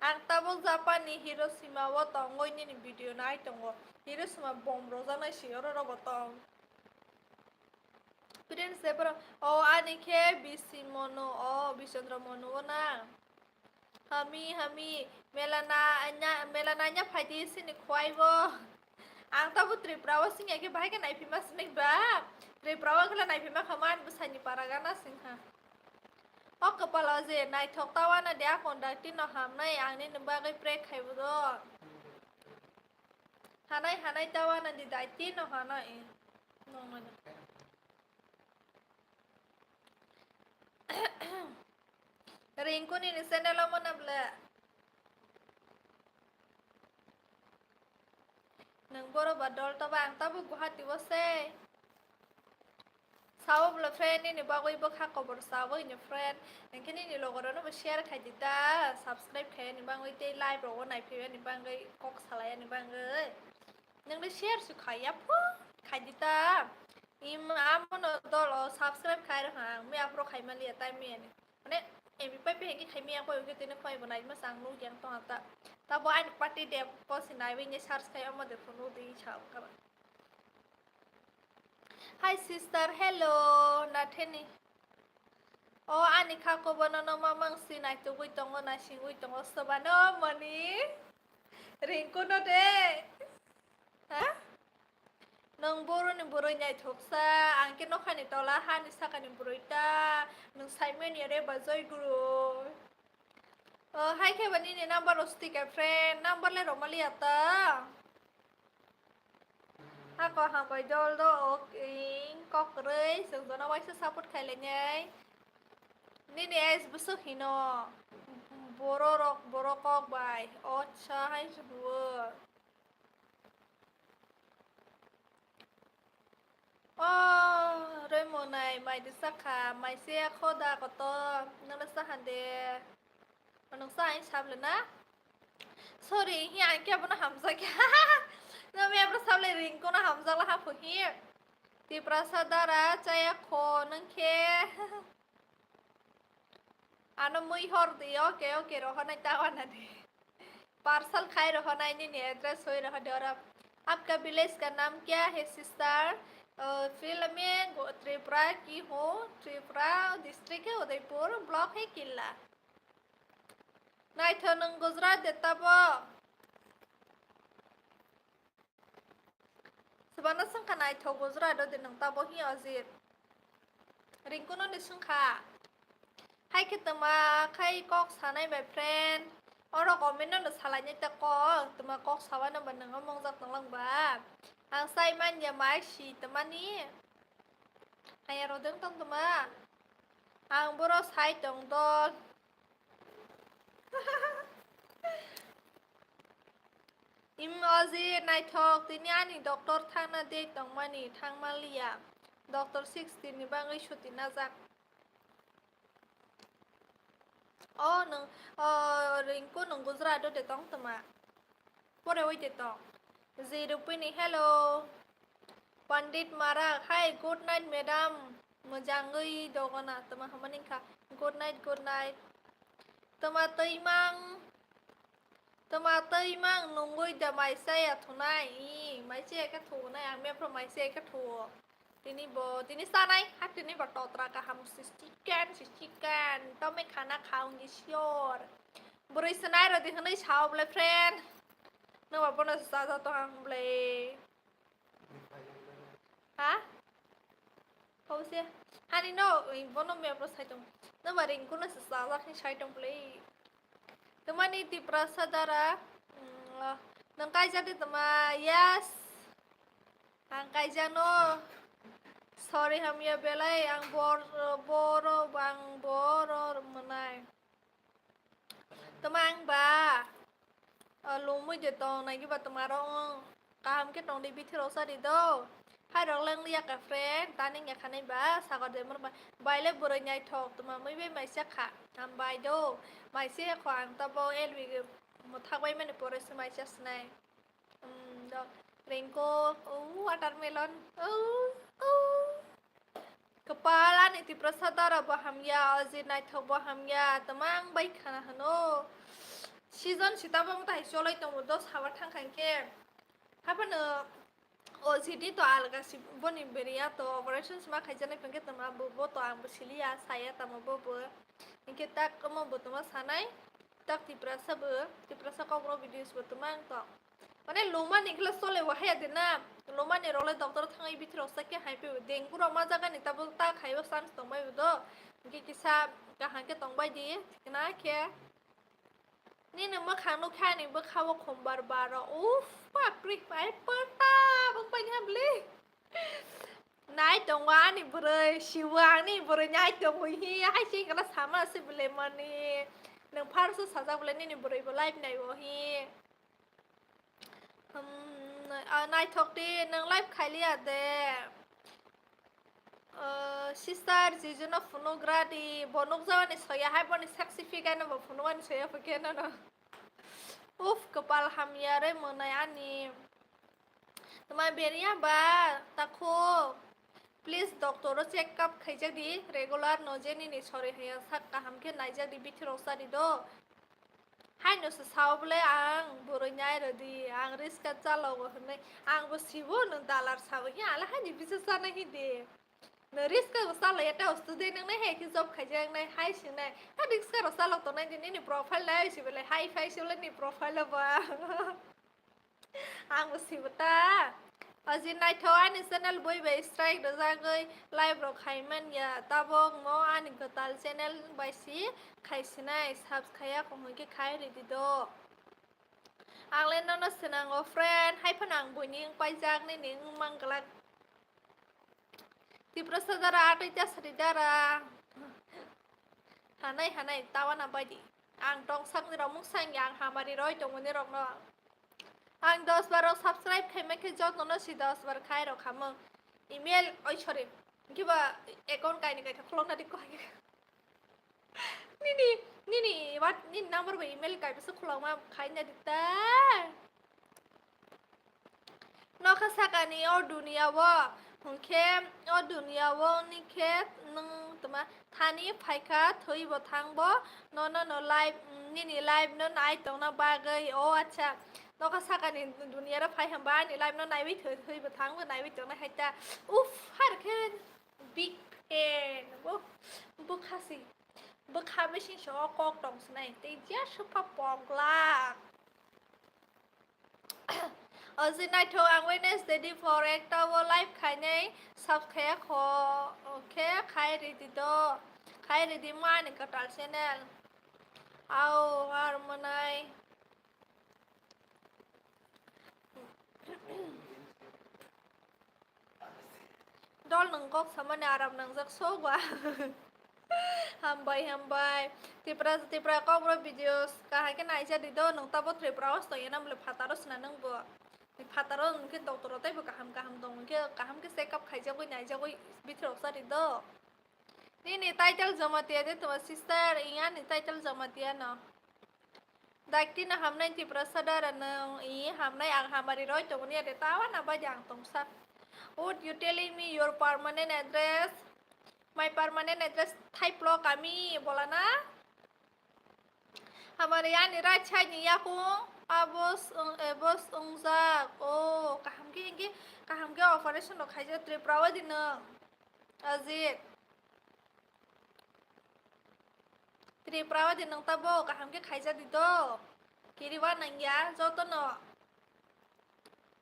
Ang tabuk Japan ni Hiroshima o tongwi nini video nai tongo. Hiroshima bomb rwjaknai si oro rogo tong. Prince Debra, o ani khe bisi monu, o Bisondra monu o na. Hami, hami, mela na anya, mela na anya phaidi sini khwai bo. Ang tabuk Tripura o singya khe bahai khe naiphima sinai ba. Tripura o khe naiphima khaman bwsani para gana singha. O kwpalo je naithok ta wana de a conducting no hamnai ang nini bagwi pray khaibo do. Hanai hanai ta wana di daiti no hana e. Nongmani. Ringkuni ni channel omo na ble. Nwng boro ba dol to ba ang tabuk Guwahati o se. Sao bwla friend nini bagwi bwkha kobor sao ini friend. Hwnkhe nini logorokno bo share khai di ta, subscribe khai ani bagwi tei live rogo naiphai ani bagwi kok salai ani bagwi. Nwngno share su khai ya pho khai di ta. Im amono dol o subscribe khai rwkha ang, miya phuru khai maliya tai miyani. Mane M B pai pai hwnkhe khai miya pai hwnkhe tini khwai bo naima chang nukya ang tongha ta. Tabo ani party de post hinai wi search khai omo de phuru di sao kha ba. Hi sister, hello, natheni. O ani kha kobo nono mamang si naitugwi tongo, naisingwi tongo, sobano mani. Ringkuno de. Ha? Nwng boroni boroi naithoksa, ang khe nokhani tola hani sakani boroi ta, nwng saimani re ba Joy Guru. O, hai khe ba nini number rw stika friend, number le rwmaliya ta. Ako hambai dol do, ok, ing kok kwrwi, chwng jono waisa support khai lainai. Nini age bwswk hino? Borok rok, borok kok bai. Acha hai se huo. O, Rwimwng nai, mai de sakha, mai se ya kho da koto, nang le sahan de. Nang sa hai sable na? Sorry, hi ang khe bono hamjak ya. Nang me abro sable ring kono hamjak la ha phu hi. Tiprasa dara chaya kho nang khe. Ano mui hor di, okay, okay, rohonai tawana di. Parcel khai rohonai nini address hoi rohodi oro. आपका village का नाम क्या है sister? अ, फिलहाल मैं गो-, त्रिपुरा की हूँ, त्रिपुरा district है उदयपुर, block है किल्ला। Naitho nwng Gujarat de tabo. Swbana swngkha naithok Gujarat o de nwng tabo hi Ajit. Ringkuno ni swngkha. Hai khe twma khai kok sanai my friend. Oro comment no salainai ta kok, twma kok sabano ba nwng mongjak tonglang ba. Ang sai manya mai si twmani. Haya rodeng tong twma. Ang boro sai tong dol. Im Ajit naithok, tini ani doctor thangna date tongmani, thangmanliya. Doctor sixteen ni bagwi suti najak. O nwng, o, Rinku nwng Gujarat o de tong twma? Pore oi de tong. J Rupini, hello. Pandit Marak, hi, good night, madam. Mwjangwi dogona, twma hamani wngkha. Good night, good night. Twma twi mang, twma twi mang nungwi da mai chaya thunai. I, mai chaya khe thunai, ang mepro mai chaya khe thuo. Tini bo, tini sanai, ha tini bo totra kaham si chicken, si chicken. Tome khana khaungi sure. Bwrwi sanai rodi hwnwi sao ble friend. Nwng bo bono chaja tong ang ble. Ha? Hobose? Hani no, bono mepro sai tong. No ba ring kuno se sajak ni sai tong play. Twmani Tiprasa dara. Mm, nang kaijak de twma? Yes. Ang kaijak no. Sorry hamya belai, ang bor, boro, ang boro mwnai. Twma ang ba, o, lumui de tong nai ba twma rok wng. Kaham khe tong di bithi rok sa di do. Hai rok leng liya ka friend, tani ya khanai ba, sagar de mor ba. Bai le bwrwi naithok, twma mui bai mai sa kha. Ham bai do, mai se kho ang ta bo L B ge mo thak bai mani pore se mai sa sinai. Um, do, Rengko, oh, watermelon, oh, oh. Kwpal ani Tiprasa dara bo hamya, Ajit naithok bo hamya, twmang bai khana hano. Season sita bo tai choloi tongo, dos habar thang khan khe. Haphano O C D to alga si boni beriya to operation sima khaijak nai phangkhe tama bo, bo to ang bo siliya, saya tamo bo bo. Hinkhe tak omo bo tama sanai, tak Tiprasa bo, Tiprasa kokborok videos bo tama ang to. Mane lomani khle chole wahaya de na, lomani rok le doctor thangwi bithi rok sakhe hai phai bo, dengue rok ma jaga ni tabo ta khaibo chance tong bai bo do. Hinkhe kisa kaham khe tong bai di, thikna khe. Nini mwkhang nukha ani bwkha o khumbar baro. Uff, bapre, bai pata bwkha ni habli. Nai tongo ani bwrwi, sibo ani bwrwi nai tongo hi, hai se kana sama se bwle mani. Nwng first o sajak bwle nini bwrwi bo live nai o hi. Hmm, ah, naithok di, nwng live khailiya de. Ah, sister, jijuno phunuk gra di, bo nukjagani soya hai, boni sexy figure no bo phunukmani soya phukhe nono. Uff, kwpal hamya re mwnai ani. Tma beriya ba, takhu. Please, doctor o check up khaijak di, regular no je nini sori haya sak kaham khe naijak di, bithi rok cha di do. Haino se sao bole ang bwrwi nai rw di, ang riska chalogo hwnwi. Ang bo sibo nwng dalar sabo hi, ale haini bisa chana hi di. Nwng riska bo chalaiya, tei student wngnai hai khe job khaijak wngnai hai swngnai. Ha riska rok chalok tongnai di, nini profile nai si bole hai phai si bole ni profile o ba. Ang bo sibo ta. Ajit naithok ani channel bui bai strike rwjagwi live rok khai man ya. Tabok mo ani kwtal channel bai si khai sinai, subs khaiya kho hwnkhe khai ridi do. Ang le nono swnango friend, hai phano ang buini wng paijak nini wng mang glak. Tiprasa dara atwi ta sari dara. Hanai hanai tawana bai di. Ang tong sakni rok mung sang ya, ang hamari roi tongmani rokno. Ang dos bar rok subscribe khai mankhe jotono si dos bar khai rok hamung. Email, oi, sorry. Kiba account kaini kaitha khulokna di koi. Nini, nini, what, nini number bai email kaibisa khulokma khaina di ta. Nokha sakani o duniya o, hwnkhe o duniya o ni khe nwng tma thani phaikha, thwi bo thang bo, nono no live, nini live no nai tongna bagwi. O acha, nokha sakani duniya ro phai hwnba ani live no naiwi thwi, thwi bo thang bo naiwi tongna hai ta. Uff, har khe big fan. Bo, bo khasi, bo kha bising so kok tong sinai, tei je supha pogla. O je naithok, ang Wednesday di phor ekta o live khainai, subscribe kho, khe khai ridi do, khai ridi mani kwtal channel. Au, ar mwnai. Dol nwng kok samani aram nangjak sok ba. Hambai, hambai. Tipra, Tipra kokborok videos kaham khe naija di do, nwng tabo Tripura o tong ya na bole phataro sina nwng bo. Phataro nwng khe doctor o teibo kaham kaham tong khe kaham khe check up khaijagwi naijagwi bithorok cha di do. Nini title Jamatia de tuma sister, iyani title Jamatia no. Dakti no hamnai Tiprasa dara no, i hamnai ang hamari roi tongoni ade tawa na bai ang tongsa. Would you telling me your permanent address? My permanent address Thaiplo kami bolana. Hamari ani right side ni yakung abos, eh, bos ungjak. Oh, kaham ke, ke, kaham ke operation rok khaijak Tripura o di no. Ajit. Tripura o di nwng tabo kaham khe khaijak di do. Kiriwa nangya jotono.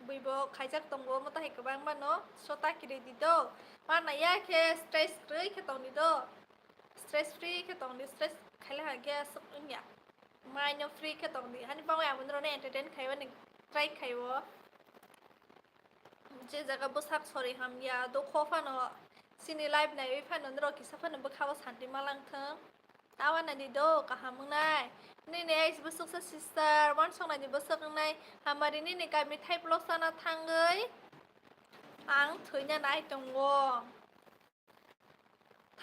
Buibo khaijak tongo, omo tahai kwbangma no sota kiri di do. Mana ya khe stress kwrwi khe tong di do. Stress free khe tong di, stress khaila ha khe aswk wngya. Mind no free khe tong di. Hani bagwi ang bono entertain khaiwani try khaiwo. Je jaga bwsak sori hamya, dukho phano, chini life naiwi phano norok kisa phano bwkhao santi malangthwng. Tawa nani do kaham wngnai. Nini age bwswksa sister, wansok nani bwswk wngnai. Hamari nini kami Thaiplo sana thangwi ang thwina nai tongo.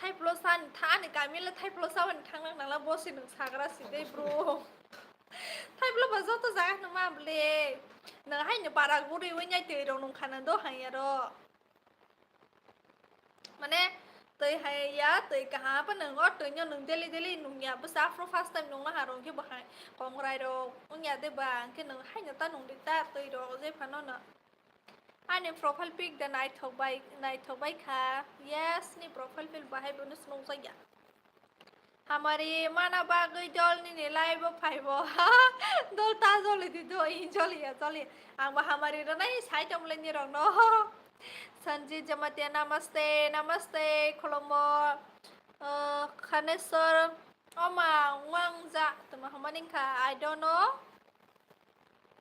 Thaiplo san, tha-, ani kami le Thaiplo sa hwn thangna nangla, bosi nwng sagra si de bro. Thaiplo ba joto jaga hwnma bwle. Nwng haino bara guri wi nyai twi rok nung khana do hanya ro. Mane twi hai ya, twi kaham pa nwng o twi no nwng daily daily nung ya, bwsa afro first time nung ma ha rong khe bo hai kongrai rok wng ya de ba, hwnkhe nwng haino ta nung di ta twi rok je phano no. Ani profile pic da naithok bai, naithok bai kha. Yes, ni profile pic bahai bono se nukjak ya. Hamari mana bagwi dol nini live o phaibo. Dol ta joli di do, i joli ya, joli. Ang bo hamari rwnai sai tongmle ni rok no. Sanjit Jamatia, namaste, namaste, khulumbo. Uh, Khaneswar, oma, wngja, tuma hamani kha, I don't know.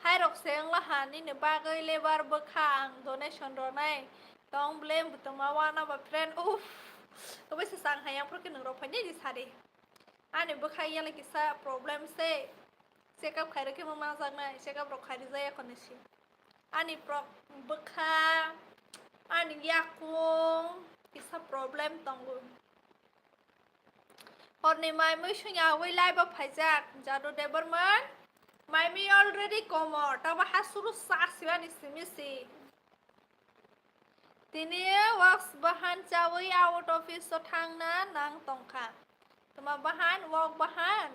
Hai rok se wngla ha, nini bagwi lebar bwkha ang donation rwnai tong ble, bwtwma wana ba friend, uff, obo se chang hai, yang phuru khe nwng rok phainai di sari. Ani bwkha yala kisa problem se, check up khai rok khe ma manjaknai, check up rok khai rijaya khone si. Ani pro-, bwkha, ani yakung kisa problem tongo. Horni mai mui sungya wi live o phaijak Jadu Debbarman. Mai mui already komo, tabo ha suru sa sibani simi si. Tini walks bahan chawi out office o thangna nang tongkha. Tuma bahan, walk bahan.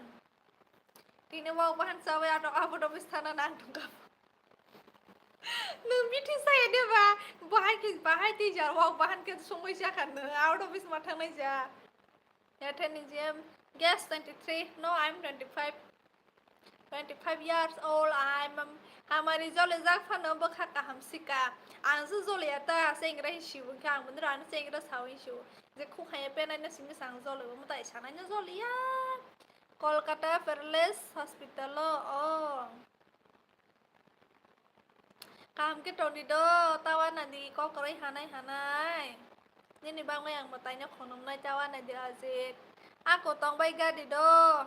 Tini walk bahan chawi out, out office thangna nang tongkha. Nwng bithi saya de ba? Bahai khe, bahai twi jar walk bahan khe songwi jakha nwng, out office ma thangnai ja. Yathani J M, guess twenty-three. No, I'm twenty-five. Twenty-five years old, I'm, um, hamari joli jak phano bwkha kaham sika. Ang se joli ya ta, sengra hi sibu khe ang bondro ano sengra sawi sibu. Je khuk haya penai no simi sang joli, omo tai sanai no joli ya. Kolkata Paralysis Hospital o, oh. Kaham khe tongdi do, tawa nadi kok kwrwi hanai hanai. Nini bagwi ang mwtaino khonumnai tawa nadi Ajit. Ako tongbai gadi do.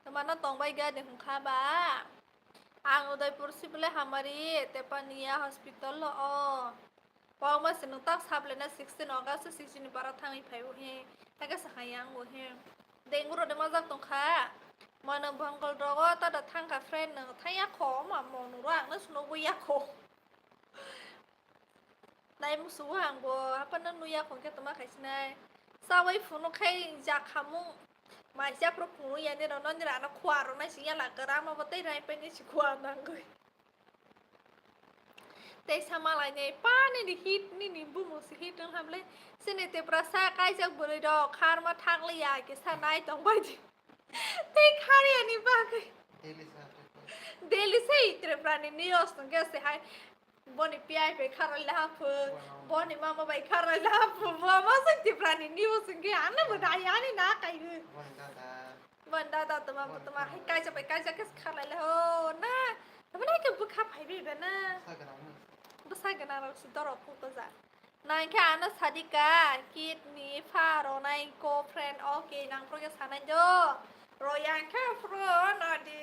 Twmano tongbai gani hwnkha ba? Ang Udaipur Sibile Hamari, Tepania Hospital o. Kwbangma se nwng tak saplaina sixteen August sixteen ni bara thangwi phaibo he. Hakhe sakha yang bo he. Dengu rode majak tongkha. Mano bongol rogo tada thangkha friend nwng thangya kho, ma mo nuro ang no suno bo ya kho. Nai musugo ang bo, haphano nuya khon khe toma khaisinai. Chawi phunuk khai jakhamung. Maisa phuru phunuk yani rw noni rano khua rw nai si yala gra ma bo tei rai pai ni si khua nangwi. Tei sama lai nai pa nini hit nini bumung si hit wng hamle. Sini Tiprasa kaijak bwrwi rok kharma thakliya kisa nai tong bai di. Tei khariyani bagwi. Daily sa Tripura. Daily se Tripura ni news tong khe se hai. Boni P I bai kharoi laha phung, wow, boni mama bai kharoi laha phung, bo ma sing Tripura ni news wngkhe, ano bo dai ani na kai. Boni dada. Boni dada toma, boni toma, hai kaisa bai kaisa khe kharlai laha, oh, na. Tamo na ke bwkha phai bai ba na. Bwsa gwnang no. Bwsa gwnang rok se dorok kuk ja. Nang khe ano sadika, kidney, pha ronai ko friend, okay, nang pro khe sanai do. Royang khe pro no di.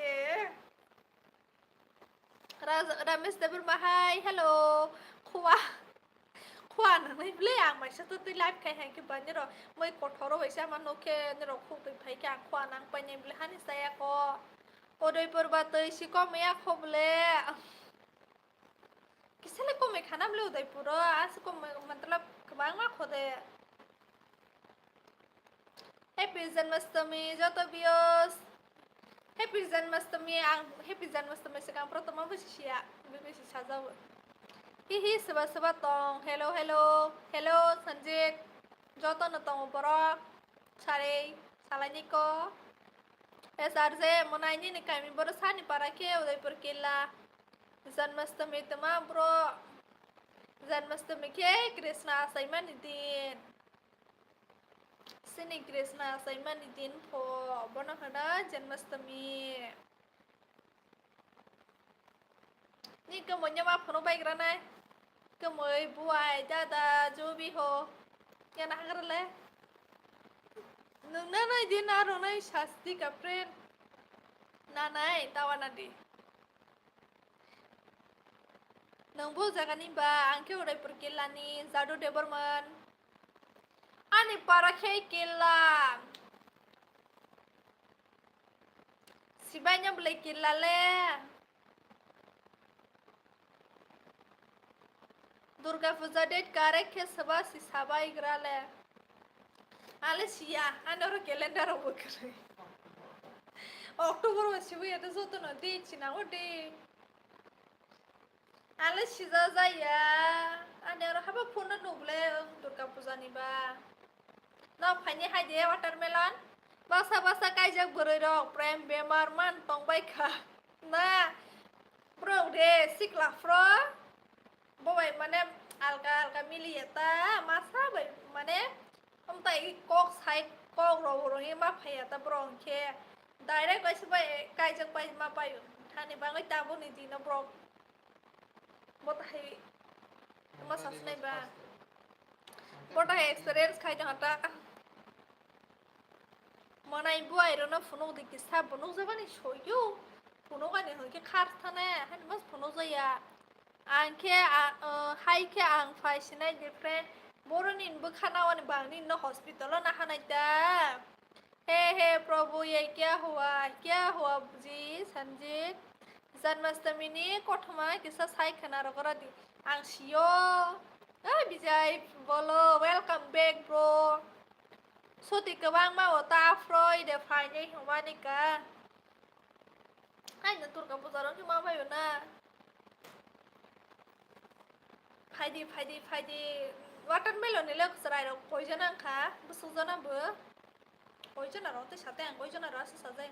Raz-, Ramesh Debbarma, hai, hello. Khua, khua nangnai bwle, ang maisa to twi live khai hai khe ba nirok moi kothoro bai se ama nokhe nirok khuk twi phai khe ang khua nang painai bwle hani saya kho. Udaipur ba twi si kom ya kho bwle. Kisa le komoi khana bwle Udaipur o, asi komoi matlab kwbangma kho de. Happy Janmashtami, joto viewers. Happy Janmashtami, ang Happy Janmashtami swkang prothoma bo sisiya, bini si sajao. Hihi, soba soba tong, hello, hello, hello, Sanjit, joto no tongo borok, sarei, salaini ko. S R J, monai nini kami boro sani para khe Udaipur killa. Janmashtami tama bro, Janmashtami khe Krishna asaimani din. Sini Krishna asaimani din pho, bono hwno Janmashtami. Ni kwmwi no ma phunuk bai gra nai. Kwmwi buai dada jo bi ho. Kena hagra le. Nwng nanai din aro nai sasti ka friend. Nanai tawa na di. Nwng bo jagani ba, ang khe Udaipur killani, Jadu Debbarman. Ani para khe killa. Sibai no bwlai killa le. Durga puja date karek khe soba si sabai gra le. Ale siya, ani oro calendar o bo kwrwi. October o sibai ya de joto no date sinango de. Ale sija jaya, ani oro haba phone no nugle Durga puja ni ba. No phaini hai de watermelon. Basa basa kaijak bwrwi rok prem bemar man tong bai kha. Na, bro de sikla fro. Bo bai mane alka alka mili ya ta, masa bai mane, um, tai kok sai kok ro ro ma phai ya ta bro hwnkhe. Direct bai se bai kaijak bai ma pai. Thani bangwi tabuk ni dino bro. Bo ta hai ma sasnai ba. Bo ta hai experience khai ta ta. Mwnai buai rwno phunuk di kisa phunuk jabani soyo. Phunuk ani hwnkhe khar thane, hani mas phunuk jaya. Ang khe, a, o, hai khe ang phai sinai different. Boroni bwkha nawani bangni no hospital o nahanai ta. He he Prabhu, ye kya hua, kya hua ji Sanjit? Janmashtami ni kothoma kisa sai khwna rogora di. Ang siyo. Ah, Bijay, bolo, welcome back, bro. Soti kwbangma o ta phroi de phainai hwnmani ka. Haino Durga puja rok ma phaio na. Phaidi, phaidi, phaidi. Watermelon ni le chwrai rok koi jana wngkha, bwswk jana bo. Koi jana rok tei sate ang koi jana rok aswk sajai.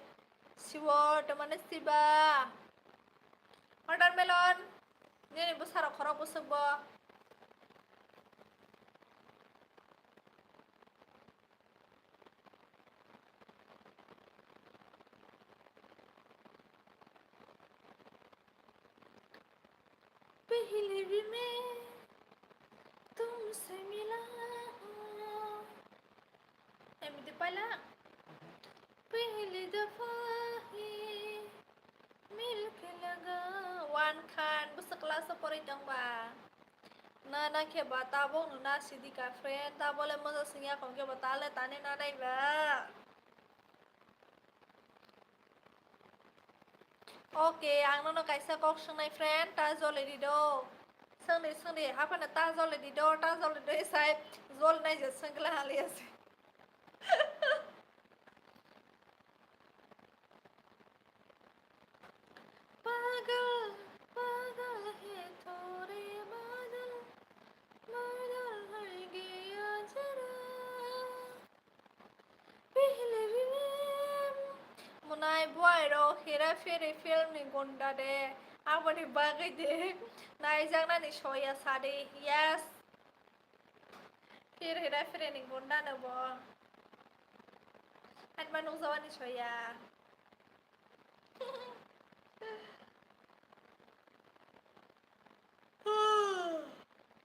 Siwo, tamane siba. Watermelon. Nini bwsarok khorok bwswk bo. Pehli bhi main tumse mila. Em, di paila. Pehli dafa hi milke laga. One khan, bwswk class o porwi tongba? Na, na khe ba tabuk no na sidi ka friend, tabole moja singya khon khe ba tale tani na nai ba. Okay, ang nono kaisa kok swngnai friend, ta jole di do. Swngdi, swngdi, haphano ta jole di do, ta jole di do, sai jol nai je swngla haliya se. Pagal, pagal hai thore badal, badal hai gaya jara. Pehli bhi main. Munai buai rok Hera Pheri film ni gunda de. Aboni bagwi de. Naijaknani soya sadi. Yes. Phir Hera Pheri ni gunda no bo. Hanma nukjawani soya.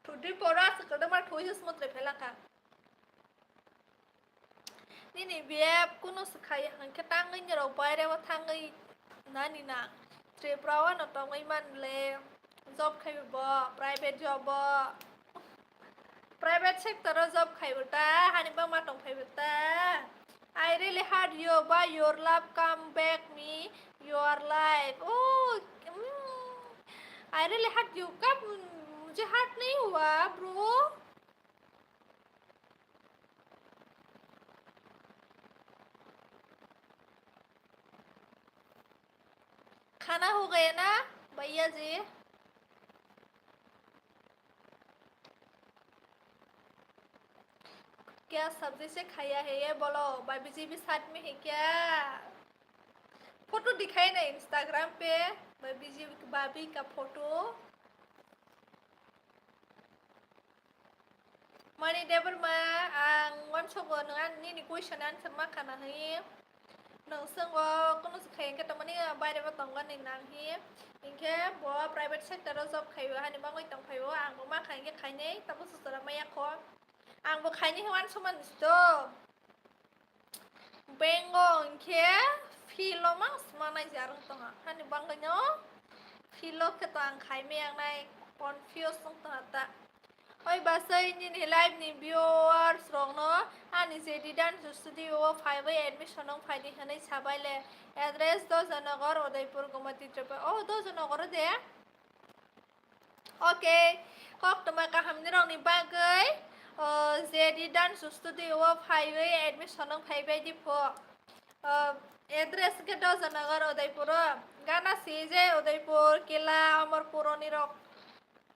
Thudi pora se kadama thui se smutre phelaka. Nini biyap kunu swkhai hwnkhe tangwi norok baire o thangwi nani na. Tripura o no tongwi man le job khai bo, private job bo. Private sector o job khai bo ta, hani bangma tong phai bo ta. I really hurt you, but your love come back me, your life. Oh, mm, I really hurt you. Kab mujhe hurt nahi hua, bro. खाना हो गया ना भैया जी? क्या सब्जी से खाया है ये बोलो, भाभी जी भी साथ में है क्या? फोटो दिखाए ना Instagram पे, भाभी जी, भाभी का photo. Mani Debbarma, ang uansogo nwng ani nini question answer ma khana hwnwi. Nwng swngo, kunu se khai hwnkhe tamani baire bo tongo ni nang hi. Hinkhe bo private sector o job khaio, hani bangwi tong phaio, ang bo ma khai hwnkhe khainai, tabuk se chwla maya kho. Ang bo khainai hwnwi uansukmani se do. Bank o hwnkhe field o mang sma naijak wng tongha. Hani bagwino field o khe to ang khai maya wngnai, confuse wng tongha ta. Oi basai nini live ni viewers rokno ani J D Dance Studio o phaiwi admission wng phaidi hwnwi sabai le. Address Dojanagar, Udaipur, Gomati Tripura. Oh, Dojanagar o de? Okay, koktwma kahamni rokni bagwi, o, J D Dance Studio o phaiwi admission wng phaibai di pho. O, address khe Dojanagar, Udaipur o. Gana C J, Udaipur, Kila, Amarpur oni rok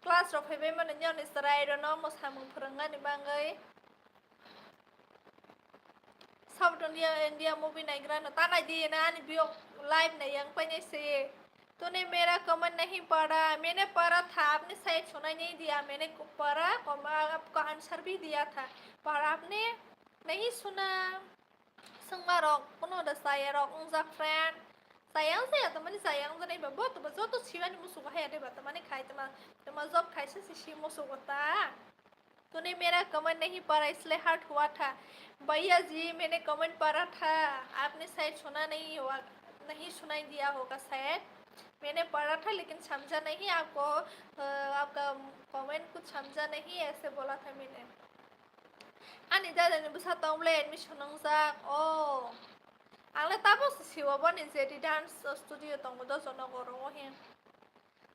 class rok phaibai mano, nini chwrai rokno mwsamung phwrwngmani bagwi. South India, India movie naigra no ta nai di na ani biyok live nai yang paine se. तूने मेरा कमेंट नहीं पढ़ा, मैंने पढ़ा था, आपने शायद सुनाई नहीं दिया, मैंने को-, पढ़ा, कम-, आपको आंसर भी दिया था, पर आपने नहीं सुना। Sengma rok, kono da saya rok, wngjak friend. Saya wng saya, tamani saya wng janai ba, bo to ba, joto siwani musugo haya de ba, tamani khai tama, tama job khai se si musugo ta. तूने मेरा कमेंट नहीं पढ़ा इसलिए हर्ट हुआ था। भैया जी, मैंने कमेंट पढ़ा था, आपने शायद सुना नहीं हुआ, नहीं सुनाई दिया होगा शायद। मैंने पढ़ा था लेकिन समझा नहीं आपको, अ, आपका कमेंट कुछ समझा नहीं, ऐसे बोला था मैंने। Ani dada ni bwsa tong bwle admission wngjak o. Ang le tabuk se siwo boni J D dance studio tongo Dojanagar o he.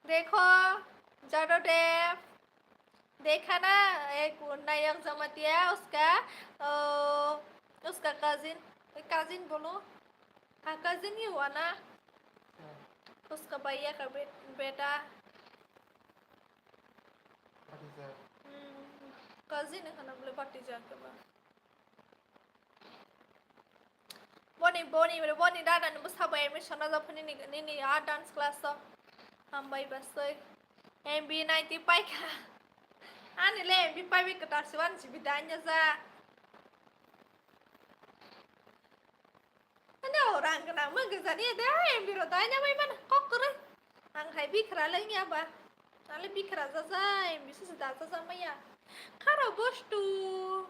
Dekho, Jado Dev. देखा ना, एक नायक जमातिया, उसका, अ, उसका कजिन, कजिन बोलो? हाँ, कजिन ही हुआ ना? उसका भैया का बे-, बेटा। भतीजा। हम्म, कजिन है ना, बोले भतीजा के बा। Boni, boni, boni dada ni bwsa bo admission rwjak phani nini, nini a dance class o. Hambai basai. M B ninety paikha. Ani le M B paiwi kwtal se one G B danya ja. Ani o rang gwnang ma gwjani de M B ro danya bai mana kok kwrwi. Ang hai bikhra le wngya ba. Ale bikhra ja ja M B se da ja ja maya. Kharo bostu.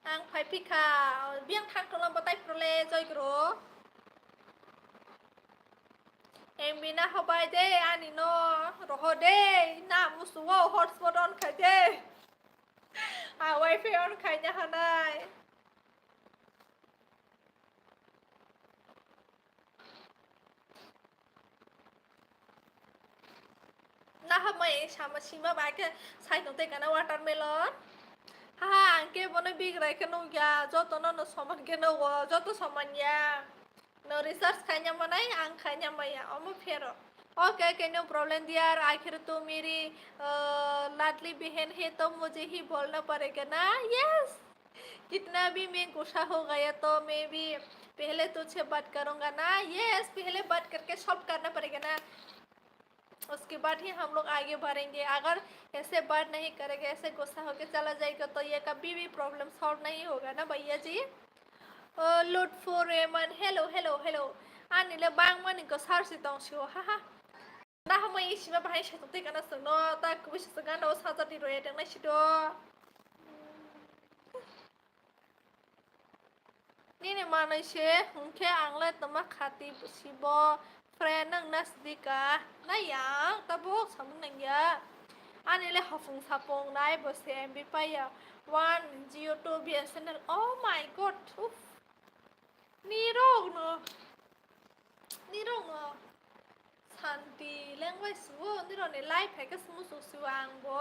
Ang phai phikha, biyang thang tongla batai prole joy gro. Embi na hobai de ani no roho de na musuo hotspot on khai de. A wifi on khai na hanai. Naha mai sama sima bai khe sai tong tei kana watermelon. Ha ha, ang khe bono bigrai khe nukya, joto no no soman khe nugo, joto soman ya. No research khaina manai, ang khaina maya, omo phero. Okay, okay, no problem, dear. आखिर तू मेरी, अ, लाडली बहन है, तो मुझे ही बोलना पड़ेगा ना? Yes. कितना भी मैं गुस्सा हो गया तो मैं भी पहले तुझसे बात करूंगा ना। Yes, पहले बात करके सॉल्व करना पड़ेगा ना, उसके बाद ही हम लोग आगे बढ़ेंगे। अगर ऐसे बात नहीं करेगा, ऐसे गुस्सा होके चला जाएगा तो ये कभी भी प्रॉब्लम सॉल्व नहीं होगा ना भैया जी। Load for Raymond, hello, hello, hello. Ani le bang mani ko sar si tong si o, ha ha. Na hamai sima bahai sa tong tei kana song no, ta kubi sa gana o sa jati roya teng nai si do. Nini manwi se hwnkhe ang le twma khati sibo friend nwng na sidi ka na yang tabuk samung nangya. Ani le hopung sapung nai bo se M B paiya, one Jio, two B S N L. Oh my God, uff. Nirok no, nirok no santi lengbai suo, nirok ni life hai khe sumuk suk siwa ang bo.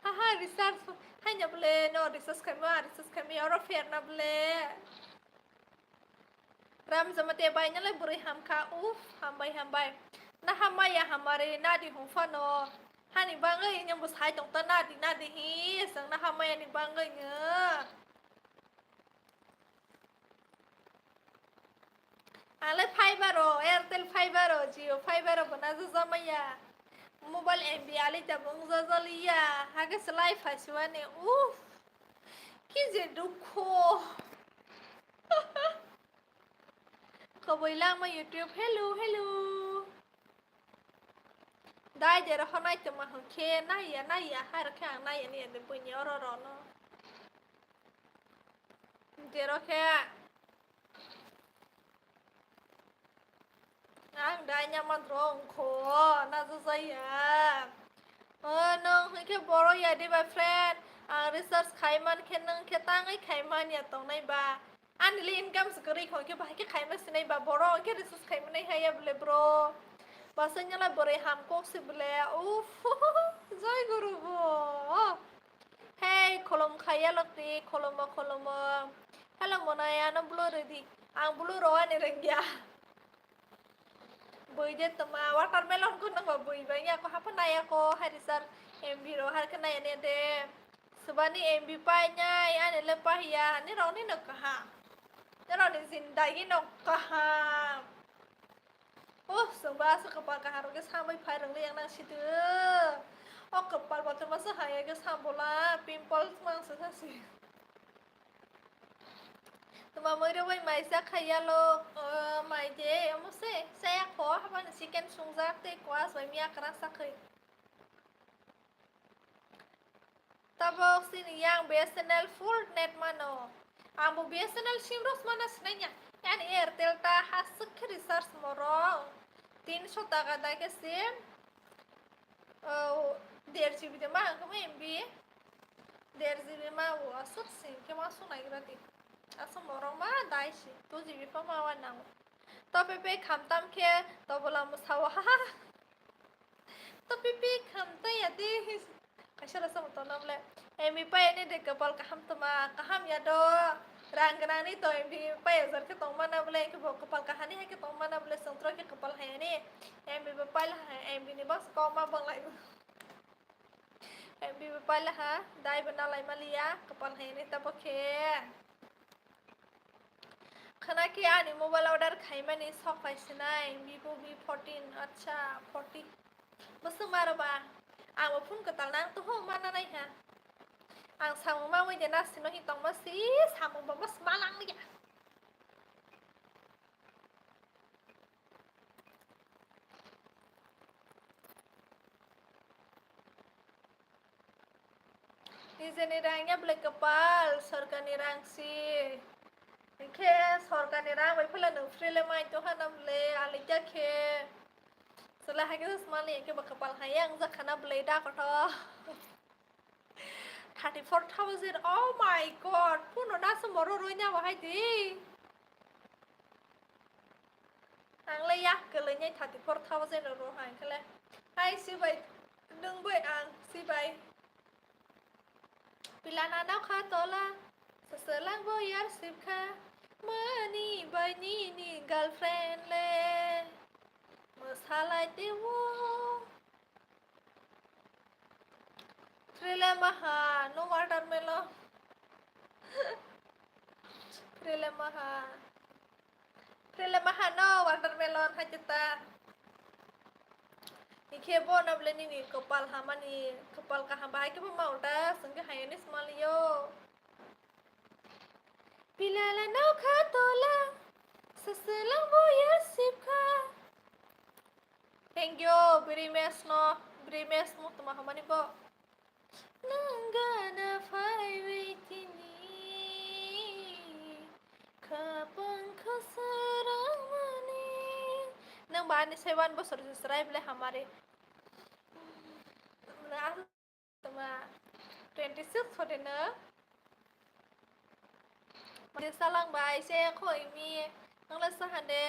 Haha, research haino bole, no research khaima, research khaima, oro fair na bole. Ram Jamatia bai nalai bwrwi hamkha, uff, hambai, hambai. Na hamaya hamari nadi hung phano. Hani bangwi nang bo sai tong ta nadi, nadi hi, sang na hamaya ni bangwi nge. Ang le fiber o, Airtel fiber o, Jio fiber o bo na jajamaya. Mobile M B ali ta bo wng jajaliya. Hake se life hai siwani. Uff. Ki je dukho. Koboi lama YouTube. Hello, hello. Dai de roho nai tongma hwnkhe naiya, naiya, hai rokhe ang naiya, naiya de buini oro rono. Dero khe ang dai nya mandro wngkho, na jajaya. O, nwng hwnkhe boro ya de ba friend, ang research khai man khe nwng khe tangwi khai man ya tongnai ba. Ani le income se kwrwi kho khe bahai khe khaima sinai ba boro hwnkhe research khaima nai haya bole bro. Basai nala bwrwi ham kok se bole. Uff, jai guru bo. Hey, kholom khaya lokti, kholomo, kholomo. Hello, monai, ano blue redi. Ang blue ro ani rengya. Bui de toma, watermelon ko nang ba bui ba ya ko hapa naya ko, hari sar M B ro har ke naya ne de. Subani M B pai nyai, ani le pahiya, ni rok ni no kaha. Ni rok ni zindagi no kaha. Oh, sungba asa kapal kahar ke samai phai rang yang nang situ. Oh, kapal bathar masa haya ke sambola, pimples mang sa sa si. Tuma moiro bai mai sa khaya lo, uh, mai de, omo se, saya ko, haba ni chicken sungjak tei koas bai miya kra sa khai. Tabok sini yang B S N L full net mano. Ang bo B S N L sim rok mana sinai nya. Yani Airtel ta hasuk khe recharge moro. Tinso taka dai khe sim. Oh, der G B de ma ang khe M B. Der G B ma bo asuk sim khe ma sunai gra di. Asuk moro ma dai si. Two G B pa ma wa nang. To pepe khamtam khe tobola mwsao, ha ha. To pepe khamtai ya de. Kaisa rasa mo tona bole. M B pai ani de kapal kaham toma, kaham ya do. Rang gwnang ni to M B pai ya jar khe tong mana bole, khe bo kapal kahani hai khe tong mana bole, songtro khe kapal hai ani. M B pai la ha, M B ni bas kok ma bang lai. M B pai la ha, dai bo nalai maliya, kapal hai ani tabo khe. Khana khe ani mobile order khaimani sok phai sinai, Vivo V fourteen, acha, forty. Bwswk maro ba? Ang bo phone kwtal nang toho mana nai ha. Ang samung ma wngwi de nasino hi tongma si, samung bo bas ma lang ya. Nijeni rang ya bwle kwpal, sorkarni rang si. Hinkhe sorkarni rang bai phela nwng free le mai tongkha na bwle, alikya khe. Chwla hai khe swmani hinkhe bo kwpal hai ya wngjakha na bwle da kotor. Thirty four thousand, oh my God, puno nasu moro roi na bo hai di. Ang le yak kwlwinai thirty four thousand rw rw hai khe le. Hai sibai, nwng bai ang sibai. Pilana nokha tola, swswlang bo yar sipkha. Mani bai nini girlfriend le mwsalai teo. Free le maha, no watermelon. Free le maha. Free le maha no watermelon hai khe ta. Ikhe bo no bwle nini kwpal hamani, kwpal kaham bahai khe bo ma ulta swngkhe hayani swmaliyo. Pilala nokha tola, swswlang bo yar sipkha. Thank you, Birimes no, Birimes no tuma hamani bo. Nang gana phaiwi tini, khapang khasarangmani. Nang ba ani sai one bosor se srai bwle hamari. Tama twenty six hode na. Mane salang bai se khoi mi nangla sahande.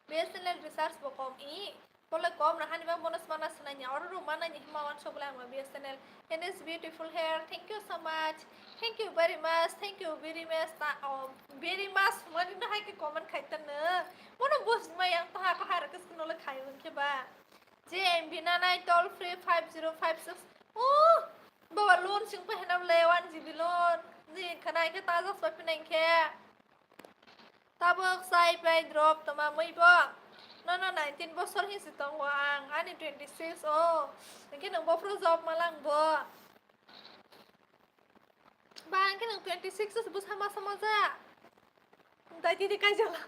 B S N L recharge bo kom i. Pole kom na hani bang bonus mana sinanya. Oro ro mana ni hima wan so bwle ang B S N L. And it's beautiful hair. Thank you so much. Thank you very much. Thank you very much. Ta, oh, very much. Mani na hai ke comment khai ta na. Mono bus ma yang ta ha ko har ke sino le khai un ke ba. J M B nanai toll free five zero five six. Oh, baba loan sing pa hena le one G B loan. Ni khana ke ta jak sa pinai ke. Tabuk sai pai drop toma mui bo. No, no, nineteen bosor hi si tongo ang. Ani twenty six o. Hingke nang bofro job malang bo. Ba hingke nang twenty six o bwsa masa maja. Dai didi kaijala.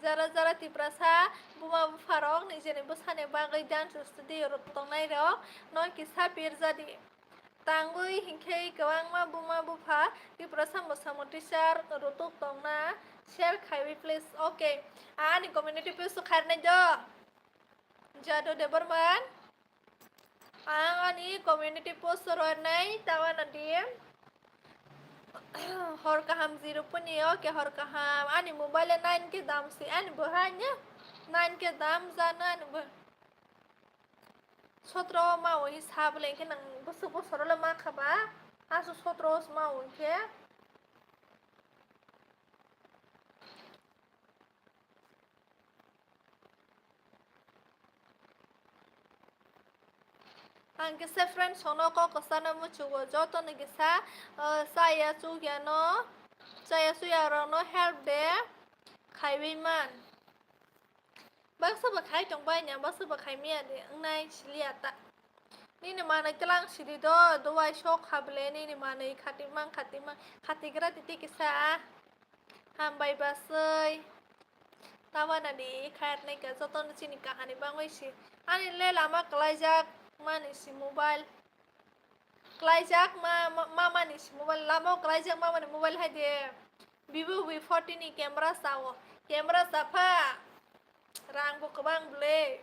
Jara jara Tiprasa buma bupharok nijeni bwsani bagwi dance studio rok tongnairok no kisa pirjadi. Tangwi hinkhe kwbangma buma bupha Tiprasa mwsamo teacher rutuk tongna share khaiwi please. Okay, ani community post khairnai do. Jado Debbarman. Ang ani community post rwnai tawana di. Hor kaham zero puni, okay, hor kaham. Ani mobile nine K dam si, ani bo hai nya nine K dam jana ani bo. Sotro ma o hi sabole khe nang bwswk bwswk le ma kha ba. Asu sotro ma o khe. Ang kisa friend sono kok kwchana muchugo, joto ni kisa, ah, chaya chukya no, chaya chuya rok no help de khaiwi man. Baksa ba khai tong bai nya, baksa ba khai miya de, wngnai siliya ta. Nini manwi tlang sidi do, dowai sok kha bwle, nini manwi khati mang, khati mang, khati gra titi kisa. Hambai baswi. Tawana di khair nai ka, joto no chini kahani bangwi si. Ani le lama kwlaijak mani si mobile. Kwlaijak ma, ma, mamani si mobile, lama o kwlaijak mamani mobile hai de. Vivo V forty ni camera sa o. Camera sa pha. Rang bo kwbang bwle.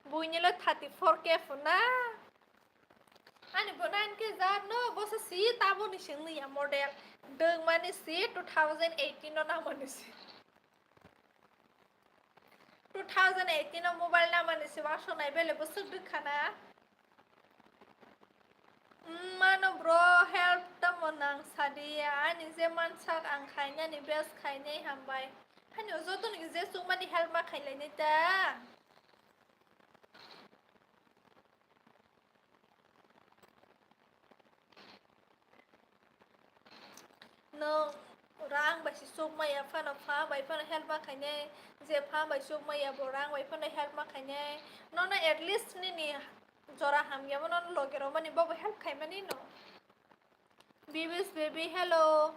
Buini le thirty four K phone na. Ani bo nine K jar no, bo se si tabo ni sing ni ya model. Dwng mani si two thousand eighteen no na mani si. Two thousand eighteen o mobile namani se wasonai bele bwswk rwkha na. Mm, mano bro, help tamo nang sadi, ani je mansak ang khainani best khainai hambai. Hani o joto ni je chukmani help ma khailainai ta. Nwng rang bai se chuk maya phano, pha bai phano help ma khainai, je pha bai chuk maya bo rang bai phano help ma khainai. Nono at least nini jora hamya bo nono loge rw mani, bobo help khaimani no. Bibis baby, hello.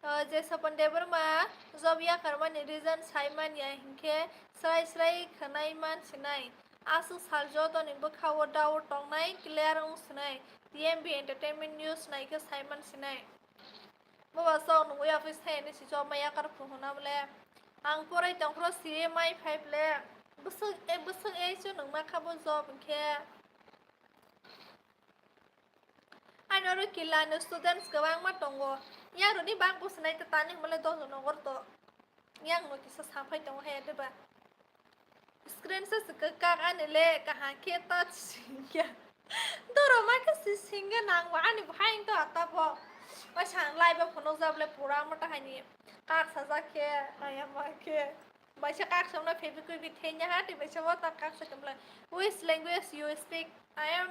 Uh, je Sopon Debbarma job yakarmani reason sai manya hinkhe srai srai khwnai man sinai. Aswk sal jotoni bwkhao doubt tongnai clear wng sinai. T M B Entertainment News naikhe saiman sinai. Boba chwng nungwi office thaini si job maya kar phununa bole. Ang porai tongphro C A mai phai bole. Bwswk e bwswk e chu nungma kha bo job hinkhe. Ani oro kila ni students kwbangma tongo. Yang roni bang bo sinai ta tani hwnba le dojo nogor to. Yang no kisa saphai tongo he diba. Screen se se kwkak ani le kaham khe touch singya. Doro ma khe si singya nang bo ani bo hain to ata bo. Bai sang live o phunuk jab le pura mota haini kak sajak khe ayama khe. Baisa kak samna Fevikwik bi thenya ha tei baisa bo ta kak sa kamla. Which language you speak? I am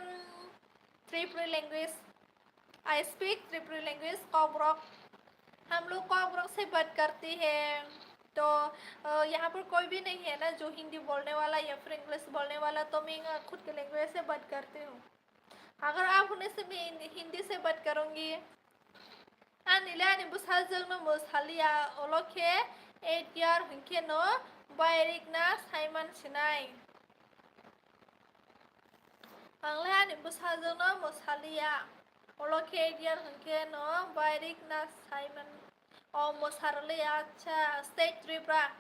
Tripuri language. I speak Tripuri language, Kokborok. हम लोग कोकबोरोक से बात करते हैं। तो अ, यहाँ पर कोई भी नहीं है ना जो हिंदी बोलने वाला या फिर इंग्लिश बोलने वाला, तो मैं अ, खुद के लैंग्वेज से बात करती हूँ। अगर आप होने से मैं हिंदी से बात करूँगी। Ani le ani bwsajwkno mwsaliya, ulo khe eight year hwnkhe no bairikna saiman sinai. Ang le ani bwsajwkno mwsaliya, ulo khe eight year hwnkhe no bairikna saiman. O mwsarwliya, acha, state Tripura.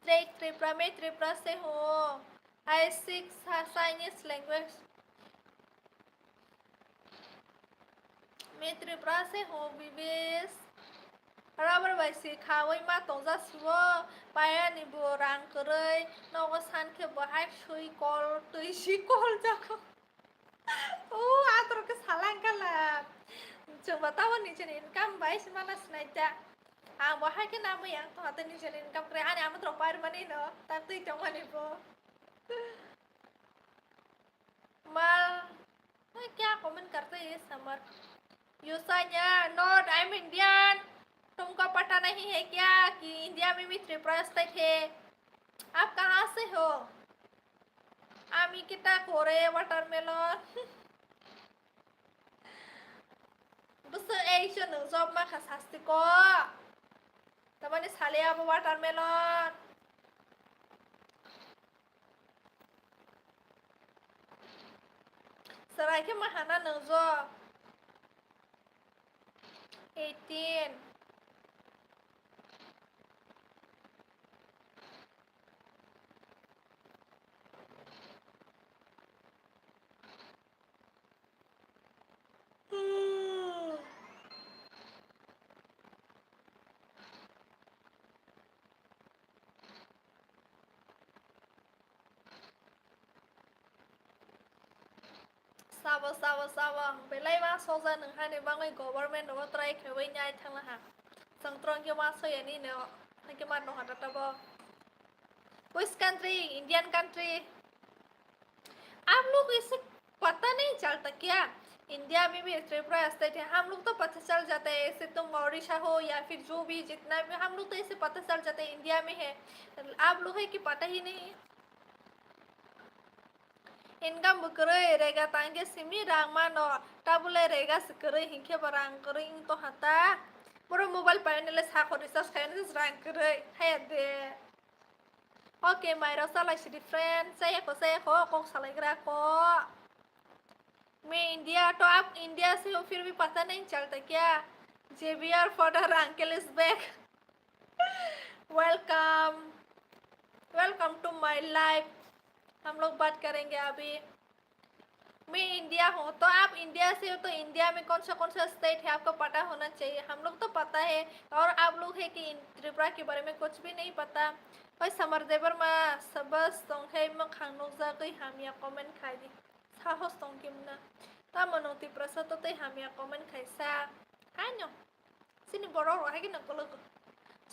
State Tripura, मैं त्रिपुरा से हूँ। I speak Sa-, Chinese language. मैं त्रिपुरा से हूँ, विवेश। Rubber bai si khawi ma tongja siwo, paya ni bo rang kwrwi, nogo san khe bo hai sui kol, twi si kol jago. O, atorok khe salang kala. Chwngbo tamo nijeni income bai se mana sinai ta. Ang bo hai khe nabwi ang tongha tei nijeni income kwrwi. Ani amatorok pai rwmani no, tak twi tongmani bo. Mal, kya comment karte ye samar? Yusanya, not, I'm Indian. तुमको पता नहीं है क्या कि इंडिया में भी त्रिपुरा स्टेट है? आप कहाँ से हो? Ami kita kore watermelon. Bwswk ei se nwng job ma kha sasti ko. Tamani sale abo watermelon. Chwrai khe ma hana nwng job. Eighteen. Sabo, sabo, sabo, ang belai ma soja nwng hani bagwi government rogo try khaiwi nyai thangna ha. Chwng tron khe ma soya ni no, hakhe ma nokha tata bo. Which country? Indian country. आप लोग इसे पता नहीं चलता क्या? इंडिया में भी त्रिपुरा स्टेट है। हम लोग तो पता चल जाता है, ऐसे तुम ओडिशा हो या फिर जो भी जितना भी, हम लोग तो ऐसे पता चल जाता है इंडिया में है। आप लोग है कि पता ही नहीं। Income bo kwrwi, rega tangkhe simi rang mano, tabule rega se kwrwi hinkhe bo rang kwrwi wng tongha ta. Boro mobile painele sakho recharge khainani rang kwrwi, haya de. Okay, mairok chalai sidi friend, chayakho, chayakho, kok salaigra ko. मैं इंडिया, तो आप इंडिया से हो, फिर भी पता नहीं चलता क्या? J B R Potter uncle is back. Welcome, welcome to my life. हम लोग बात करेंगे अभी। मैं इंडिया हूँ, तो आप इंडिया से हो, तो इंडिया में कौन सा कौन सा स्टेट है, आपको पता होना चाहिए। हम लोग तो पता है, और आप लोग है कि इन-, त्रिपुरा के बारे में कुछ भी नहीं पता। Oi samar debar ma, sabas tongkhai makhang nukjagwi hamya comment khai di. Sahos tong kimna. Tamo nwng Tiprasa to tei hamya comment khaisa. Haino. Chini borok rok hai kheno kolok.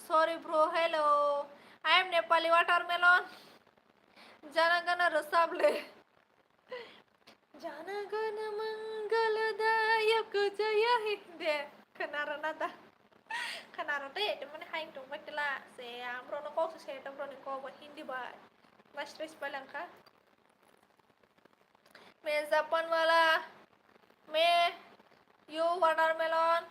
Sorry bro, hello. I am Nepali watermelon. Jana gana rwchap le. Jana gana mangaladayaka jaya he. De, khwnaro na da? Khwnaro tei, tei mani haing tongbai tela. Se, amro no kok se, se, tei bro ni kok bo Hindi bai. Mas stress bai langkha. मैं जापान वाला, मैं you watermelon.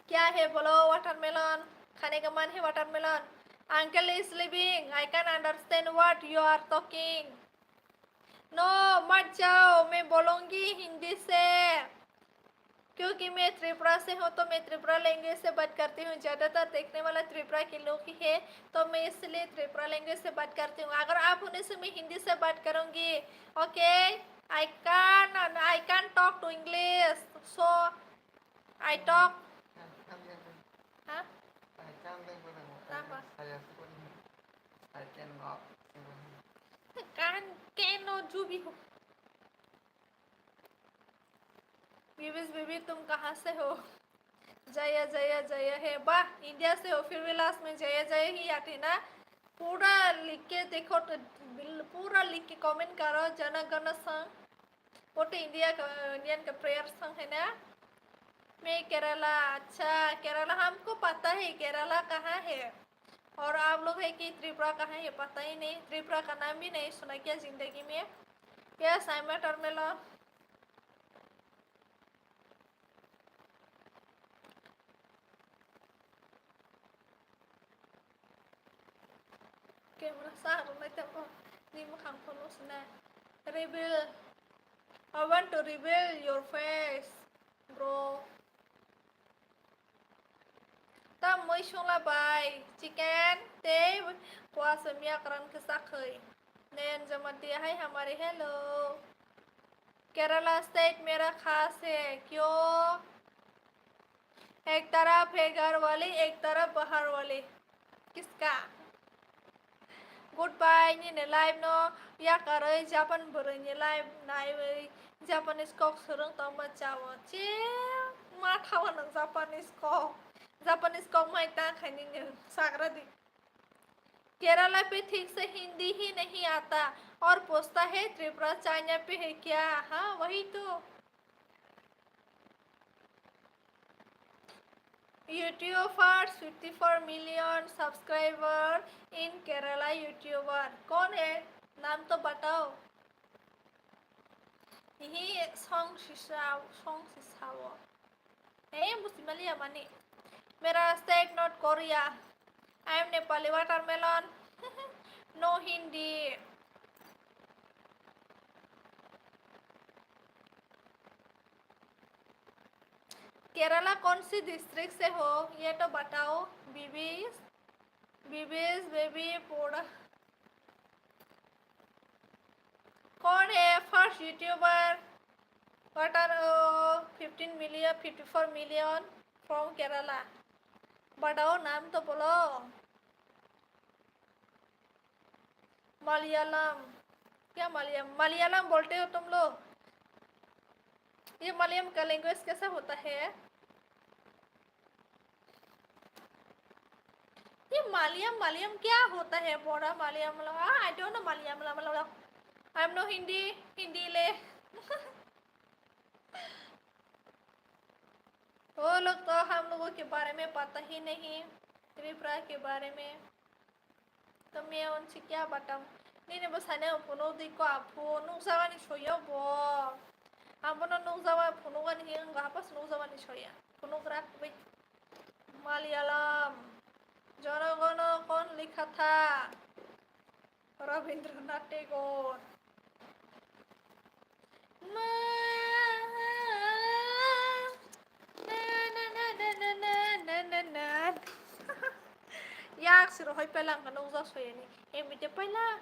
क्या है बोलो वाटरमेलन? खाने का मन है watermelon? Uncle is sleeping. I can't understand what you are talking. No, मत जाओ, मैं बोलूंगी हिंदी से। क्योंकि मैं त्रिपुरा से हूँ, तो मैं त्रिपुरा लैंग्वेज से बात करती हूँ। ज़्यादातर देखने वाला त्रिपुरा के लोग ही है, तो मैं इसलिए त्रिपुरा लैंग्वेज से बात करती हूँ। अगर आप होने से मैं हिंदी से बात करूँगी। Okay, I can't, I can't talk to English, so I talk. Huh? Apa? Can, cannot, जो भी हो। बीबीएस बेबी, तुम कहाँ से हो? जय जय जय हे। वाह, इंडिया से हो, फिर भी लास्ट में जय जय ही आते ना। पूरा लिख के देखो तो, बिल-, पूरा लिख के कमेंट करो, जन गण संघ। वो तो इंडिया का, इंडियन का प्रेयर संघ है ना। मैं केरला, अच्छा, केरला हमको पता है, केरला कहाँ है। और आप लोग है कि त्रिपुरा कहाँ है, पता ही नहीं। त्रिपुरा का नाम भी नहीं सुना क्या जिंदगी में। Yes, I am watermelon. Camera sa rwnai tamo, ni mwkhang phano sina. Reveal. I want to reveal your face, bro. Tam mui sungla bai chicken tei kuasam yakran khe chakhwi. Nayan Jamatia, hi Hamari, hello. Kerala state mera khas hai, kyo? Ek taraf hai ghar wali, ek taraf bahar wali. Kiska? Goodbye, nini live no yakarwi Japan bwrwi ni live naiwi Japanese kok swrwng tongma chao. Che ma thawa nang Japanese kok. Japanese kok mai ta khaini nang sagra di. Kerala पे ठीक से हिंदी ही नहीं आता और पूछता है त्रिपुरा चाइना पे है क्या? हाँ, वही तो। YouTubers, fifty four million subscriber in Kerala YouTuber. कौन है? नाम तो बताओ। Hihi song sisa, song sisao. Eh, busi mali amani. Mera state not Korea. I am Nepali watermelon. No Hindi. Kerala कौन सी डिस्ट्रिक्ट से हो, ये तो बताओ। बीबीएस, बीबीएस बेबी पोड़ा। कौन है first YouTuber? What are, uh, fifteen million, fifty four million from Kerala? बताओ, नाम तो बोलो। मलयालम। क्या मलयालम? मलयालम बोलते हो तुम लोग? ये मलयालम का लैंग्वेज कैसा होता है? ये मलयालम, मलयालम क्या होता है? बोरा Malayalam, I don't know Malayalam. I am no Hindi, हिंदी ले। वो लोग तो हम लोगों के बारे में पता ही नहीं, त्रिपुरा के बारे में। तो मैं उनसे क्या बताऊं? Nini bo sani ang phunuk di ko, a phunuk jabani soya bo. Ang bono nuk jaba phunuk ani hinga hapas nuk jabani soya. Phunuk rak bai. Malayalam. Jonogono kon likha tha? Rabindranath Tagore. Ma, na, na, na. Yak siro hoi pailang ka nukjak soyani. Em ite paila.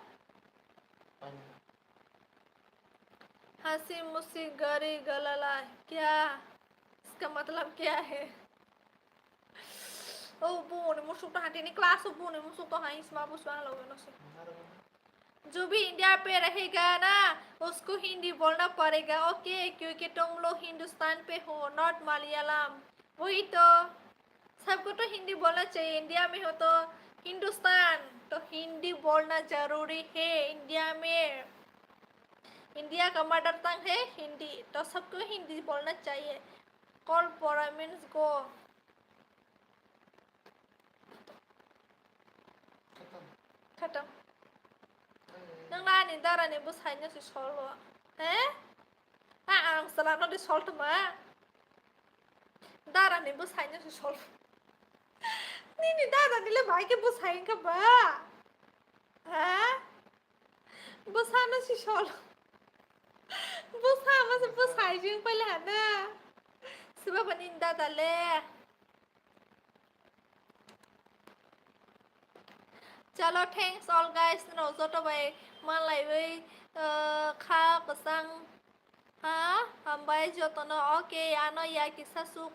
Hasi musi gari galala kya? Iska matlab kya hai? ओ बूढ़े मुसुक तो हाथी नहीं क्लास ओ बूढ़े मुसुक तो हाँ इसमा बुसवा लोगों से। जो भी इंडिया पे रहेगा ना, उसको हिंदी बोलना पड़ेगा, ओके? क्योंकि तुम लोग हिंदुस्तान पे हो, नॉट मलयालम। वही तो, सबको तो हिंदी बोलना चाहिए। इंडिया में हो तो हिंदुस्तान, तो हिंदी बोलना जरूरी है इंडिया में। इंडिया का मदर टंग है हिंदी, तो सबको हिंदी बोलना चाहिए। कॉल पोरा means go. Khatam. Nang na ani dara ni bwsai no se sol o. He? A ang chwla no de sol tma. Dara ni bwsai no se sol. Nini dada nile bai ke bwsai wngkha ba? Ha? Bwsano si sol. Bwsa ma se bwsai jing paile hana. Siba ba nini dada le. Chalo, thanks all guys, no joto bai malaiwi, uh, kha kwchang ha, hambai jotono, okay, ano ya kisa suk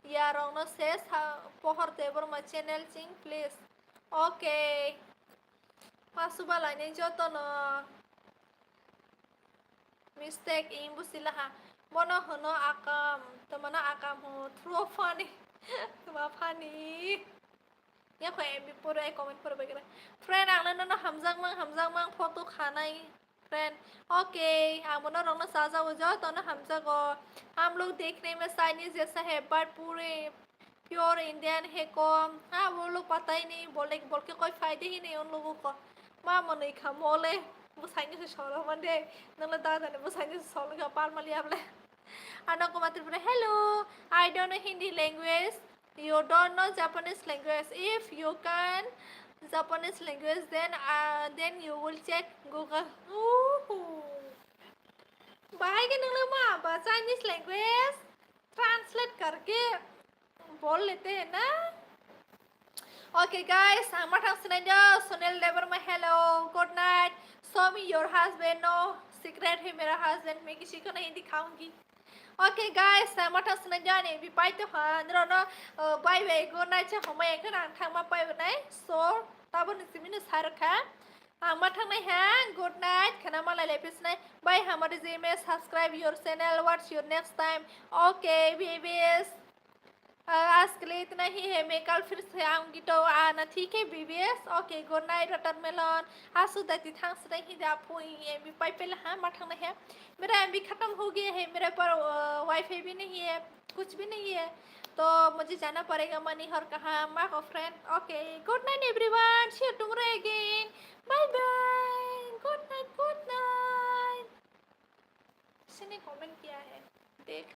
ya rokno se sa pohor Debbarma channel ching, please, okay, ma suba lainai jotono. Mistake ing busi laha. Bono hwno akam, tamo no akam ho, true funny. Tamo funny. Ya kho M B pore, ai comment pore bai kira. Friend, ang no no hamjak mang, hamjak mang, photo khanai. Friend, okay, ang bono rokno chajago, jotono hamjago. Ham log dekhne mein Chinese jaisa hai, but pure pure Indian hai ko. Ha, wo log pata hi nahi, bole, bol ke koi fayda hi nahi un logo ko. Ma manwi kha mole, bwsai ni se solo mande. Nang le dada ni bwsai ni se solo kha, par mali able. Ano ko matri pore, "Hello, I don't know Hindi language. You don't know Japanese language. If you can Japanese language, then, uh, then you will check Google." Uhu. Bahai ke nang le ma ba Chinese language translate karke bol lete hain na? Okay guys, ang mathang sinai jo, Sunil Debbarma, hello, good night. Show me your husband, no secret hai mera husband, main kisi ko nahi dikhaungi. Okay guys, ang mathang sinai jo, ani bi pai to ha, nro no, uh, bye bye, good night cha, homai ekhan ang thangma pai nai, so, tabo ni simi no sai rokha. Ang mathang nai ha, good night, khana malai lai pis nai. Bye, hamari ji mein, subscribe your channel, what's your next time? Okay, babies. Uh, आज के लिए इतना ही है, मैं कल फिर से आऊंगी तो आना, ठीक है, B B S? Okay, good night, watermelon. Asu dati thang sre hi da pui, M B pai pele ha, mathang nai ha. मेरा M B खत्म हो गया है, मेरे पर, uh, WiFi भी नहीं है, कुछ भी नहीं है, तो मुझे जाना पड़ेगा मनी और कहाँ, माँ को friend. Okay, good night everyone, see you tomorrow again.